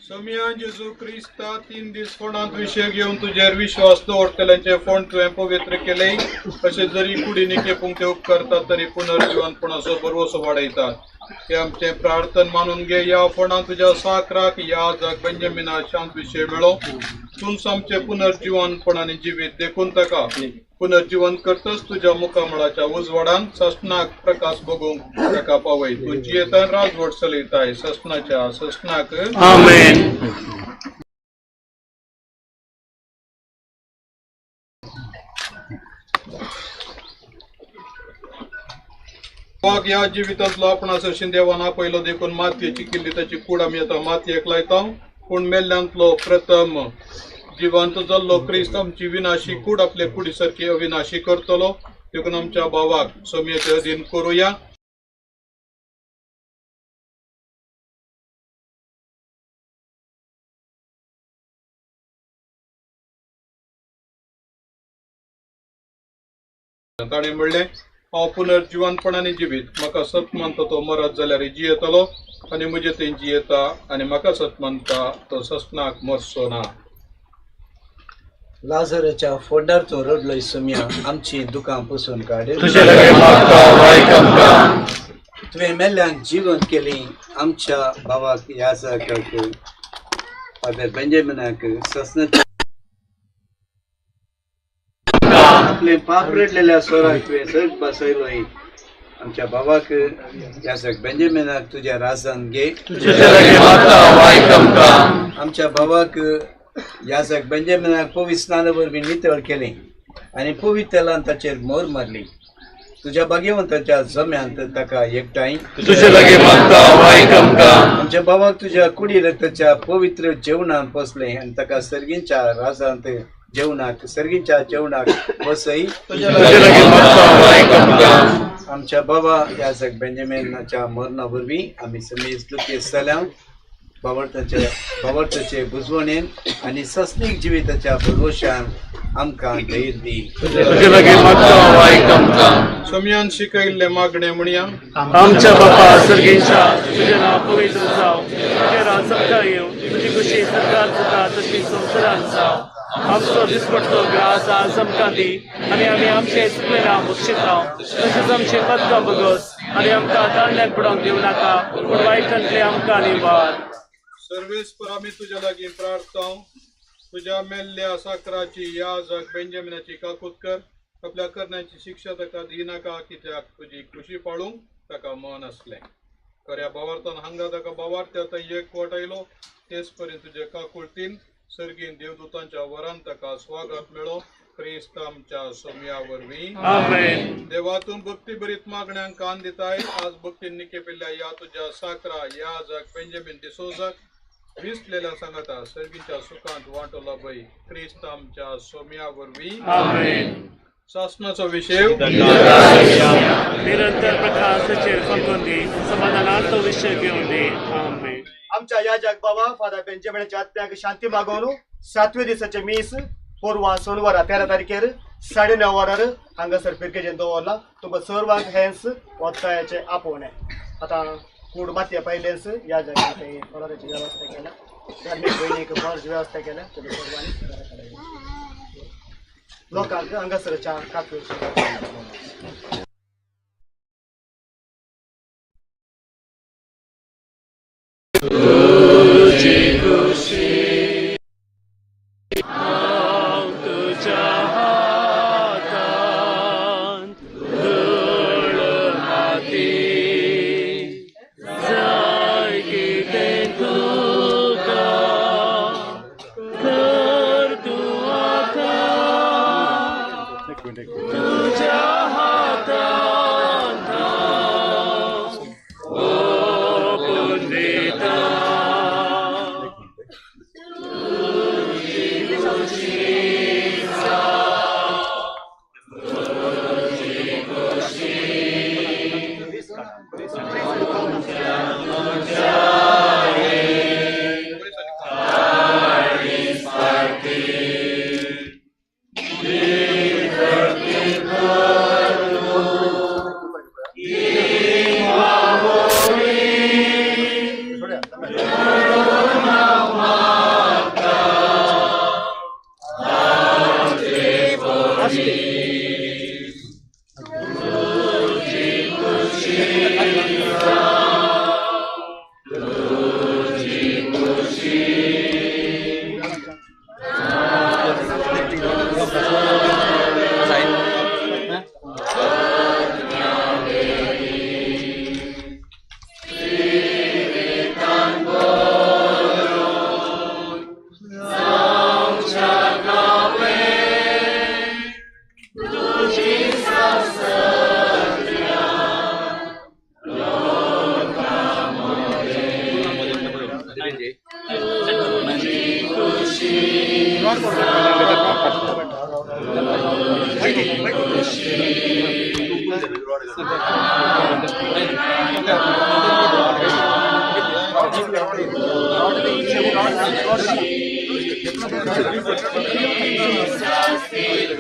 समिया जेजू क्रिस्ता 3 दीस फोंडांत विशय घेवन तुजेर विश्वास दवरतल्यांचे फोंड तुवें पवित्र केले, अशें जरी कुडीनी खेपूंक ते उपकारतात तरी पुनर्जिवनपणाचो भरवसो वाडयतात. हे आमचें प्रार्थन मानून घे. ह्या फोंडांत तुज्या साकराक ह्या जाग बेंजामिना शांत विशय मेळो. तूंच आमचें पुनर्जिवनपण आनी जिवीत देखून ताका पुनर्जिवन करतच तुज्या मुखामळाच्या उजवाडान ससनाक प्रकाश बघूंक ताका पावय. तूं जियेतान राजवट चलयताय ससनाच्या ससनाक. आमेन. वाग ह्या जिवितांतलो आपणा सरशीं देवान आपयलो देखून मातयेची किल्ली ताची कूड आमी आतां मातयेक लायता. पूण मेल्ल्यांतलो प्रथम जिवंत जाल्लो क्रिस्त आमची विनाशी कूड आपले कुडी सारकी अविनाशी करतलो. देखून आमच्या भावाक सोमयेचे अधीन करुया. ताणें म्हणलें, हांव पुनर्जिवनपणाने जिवीत, म्हाका सत मानता तो मरत जाल्यार जियेतलो आनी म्हजे थंय जियेता आनी म्हाका सत मानता तो ससनाक मरचो ना. लाजराच्या फोंडार तो रडलोय सोम्या, आमची दुकां पुसून काड. तुवें मेल्ल्यांक जिवंत केली, आमच्या भावाक याजकाक फादर बेंजामिनाक ससनाच्या आपले पाप रडलेल्या स्वराक तुवें सग बसयलोय. आमच्या भावाक याजक बेंजामिनाक तुज्या राजान घे. आमच्या भावाक याजक बेंजामिनाक पवित्र स्नाना वरवीं नितळ केलें आनी पवित्र तेलान ताचेर मोर मारली. तुज्या भाग्यवंताच्या जम्यांत ताका एकठांय. आमच्या भावाक तुज्या कुडी रक्ताच्या पवित्र जेवणान पोसलें आनी ताका सर्गींच्या राजांत जेवणाक सर्गींच्या जेवणाक बसय. आमच्या बाबा याजक बेंजामिनाच्या मरणा वरवीं आमी समेज दुखेस्त जाल्या. बावडताचे बुजवणेन आनी सस्नीक जिविताच्या भरवशान आमकां धैर्य दी. सोम्यान शिकयल्लें मागणें म्हणया. आमच्या बापा सर्गेशा, तुजें नांव पवित्र जावं, तुजें राज आमकां येवं, तुजी खुशी सरकार जाता तशी संवसारांत जावं. आमचो दिसपडतो ग्रास आज आमकां दी आनी आमी आमचे चुकलेल्या बक्षितांव तशेंच आमचे पदकां बगस आनी आमकां ताणल्यान पडोवंक दिवं नाका, पूण वायटांतले आमकां निवार. सर्वेस्पर आमी तुज्या लागीं प्रार्थना, तुज्या मेल्ल्या साकराची याजक बेंजामिनाची काकूत कर. आपल्या करण्याची शिक्षा ताका दिनाका, कित्याक तुजी खुशी पाळूंक ताका मन आसलें. खऱ्या भावार्थान हांगा ताका भावार्थ आतां एक वाट आयलो, तेच परी तुजे काकुळतीन सर्गीन देवदूतांच्या वरान ताका स्वागत मेळो. क्रिस्त आमच्या सोम्या वरवीं. आमेन. देवा, तूं भक्ती भरीत मागण्यांक कान दिताय. आज भक्तीन निकेपिल्ल्या ह्या तुज्या साकरा याजक बेंजामीन डिसोजाक विसलेल्या सांगता सर्गीच्या सुखांत वांटो लाभय. क्रिस्त आमच्या सोम्या वरवीं. आमेन. सासनाचो विशय निरंतर प्रकाशाचेर फकून दी, समाधानाचो विशय घेवन दी. आमेन. आमच्या याजक बाबा फादर बेंजामिनाच्या आत्म्याक शांती मागोवन सातवे दिसाचे मीस पोरवा सोनवारा 13 तारखेर 9:30 वरार हांगासर फिरकेजेन दवरला. तुमकां सर्वांक हेंच वतायाचें आपोवणें. आतां कूड मातये पयलेंच ह्या जाग्यार थंय फळाराची वेवस्था केल्या, धार्मीक भयणीक फळाची वेवस्था केल्या. तुमी सर्वांनी घरा कडेन लोकांक हांगासरच्या काफयेची.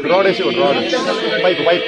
Rod ऐसे रॉड पाइप पाइप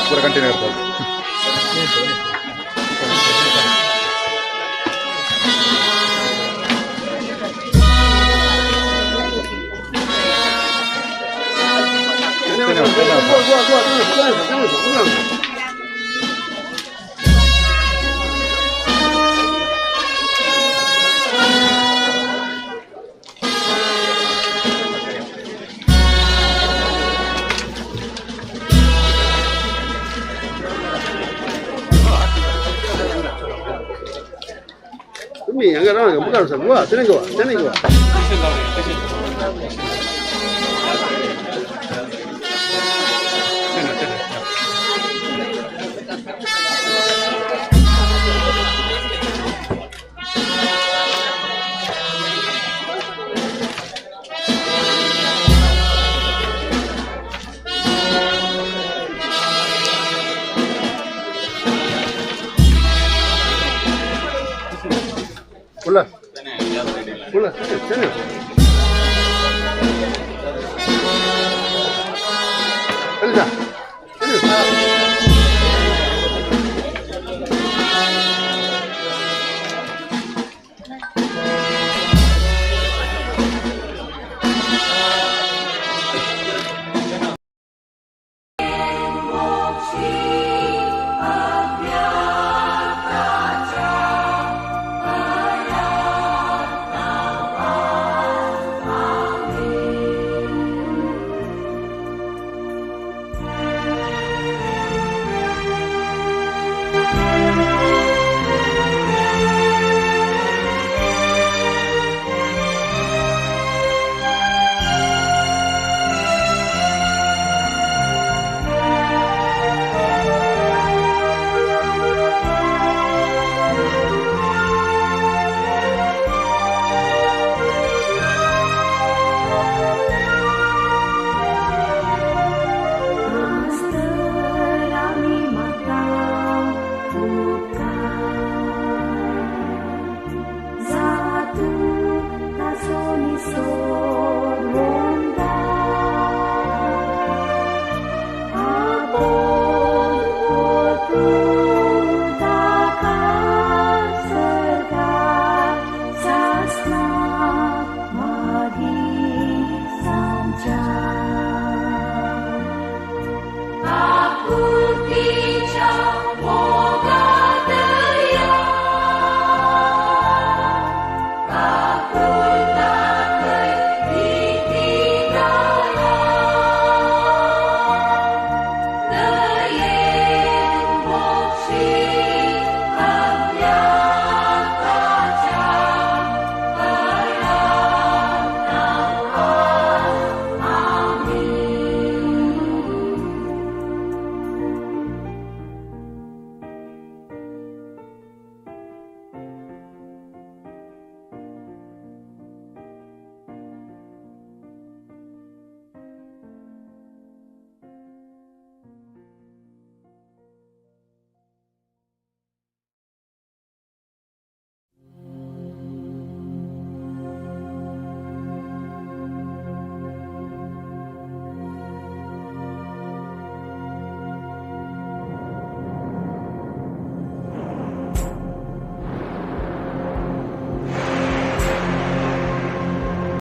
पूरा कंटिन्यू करता चल चल जा।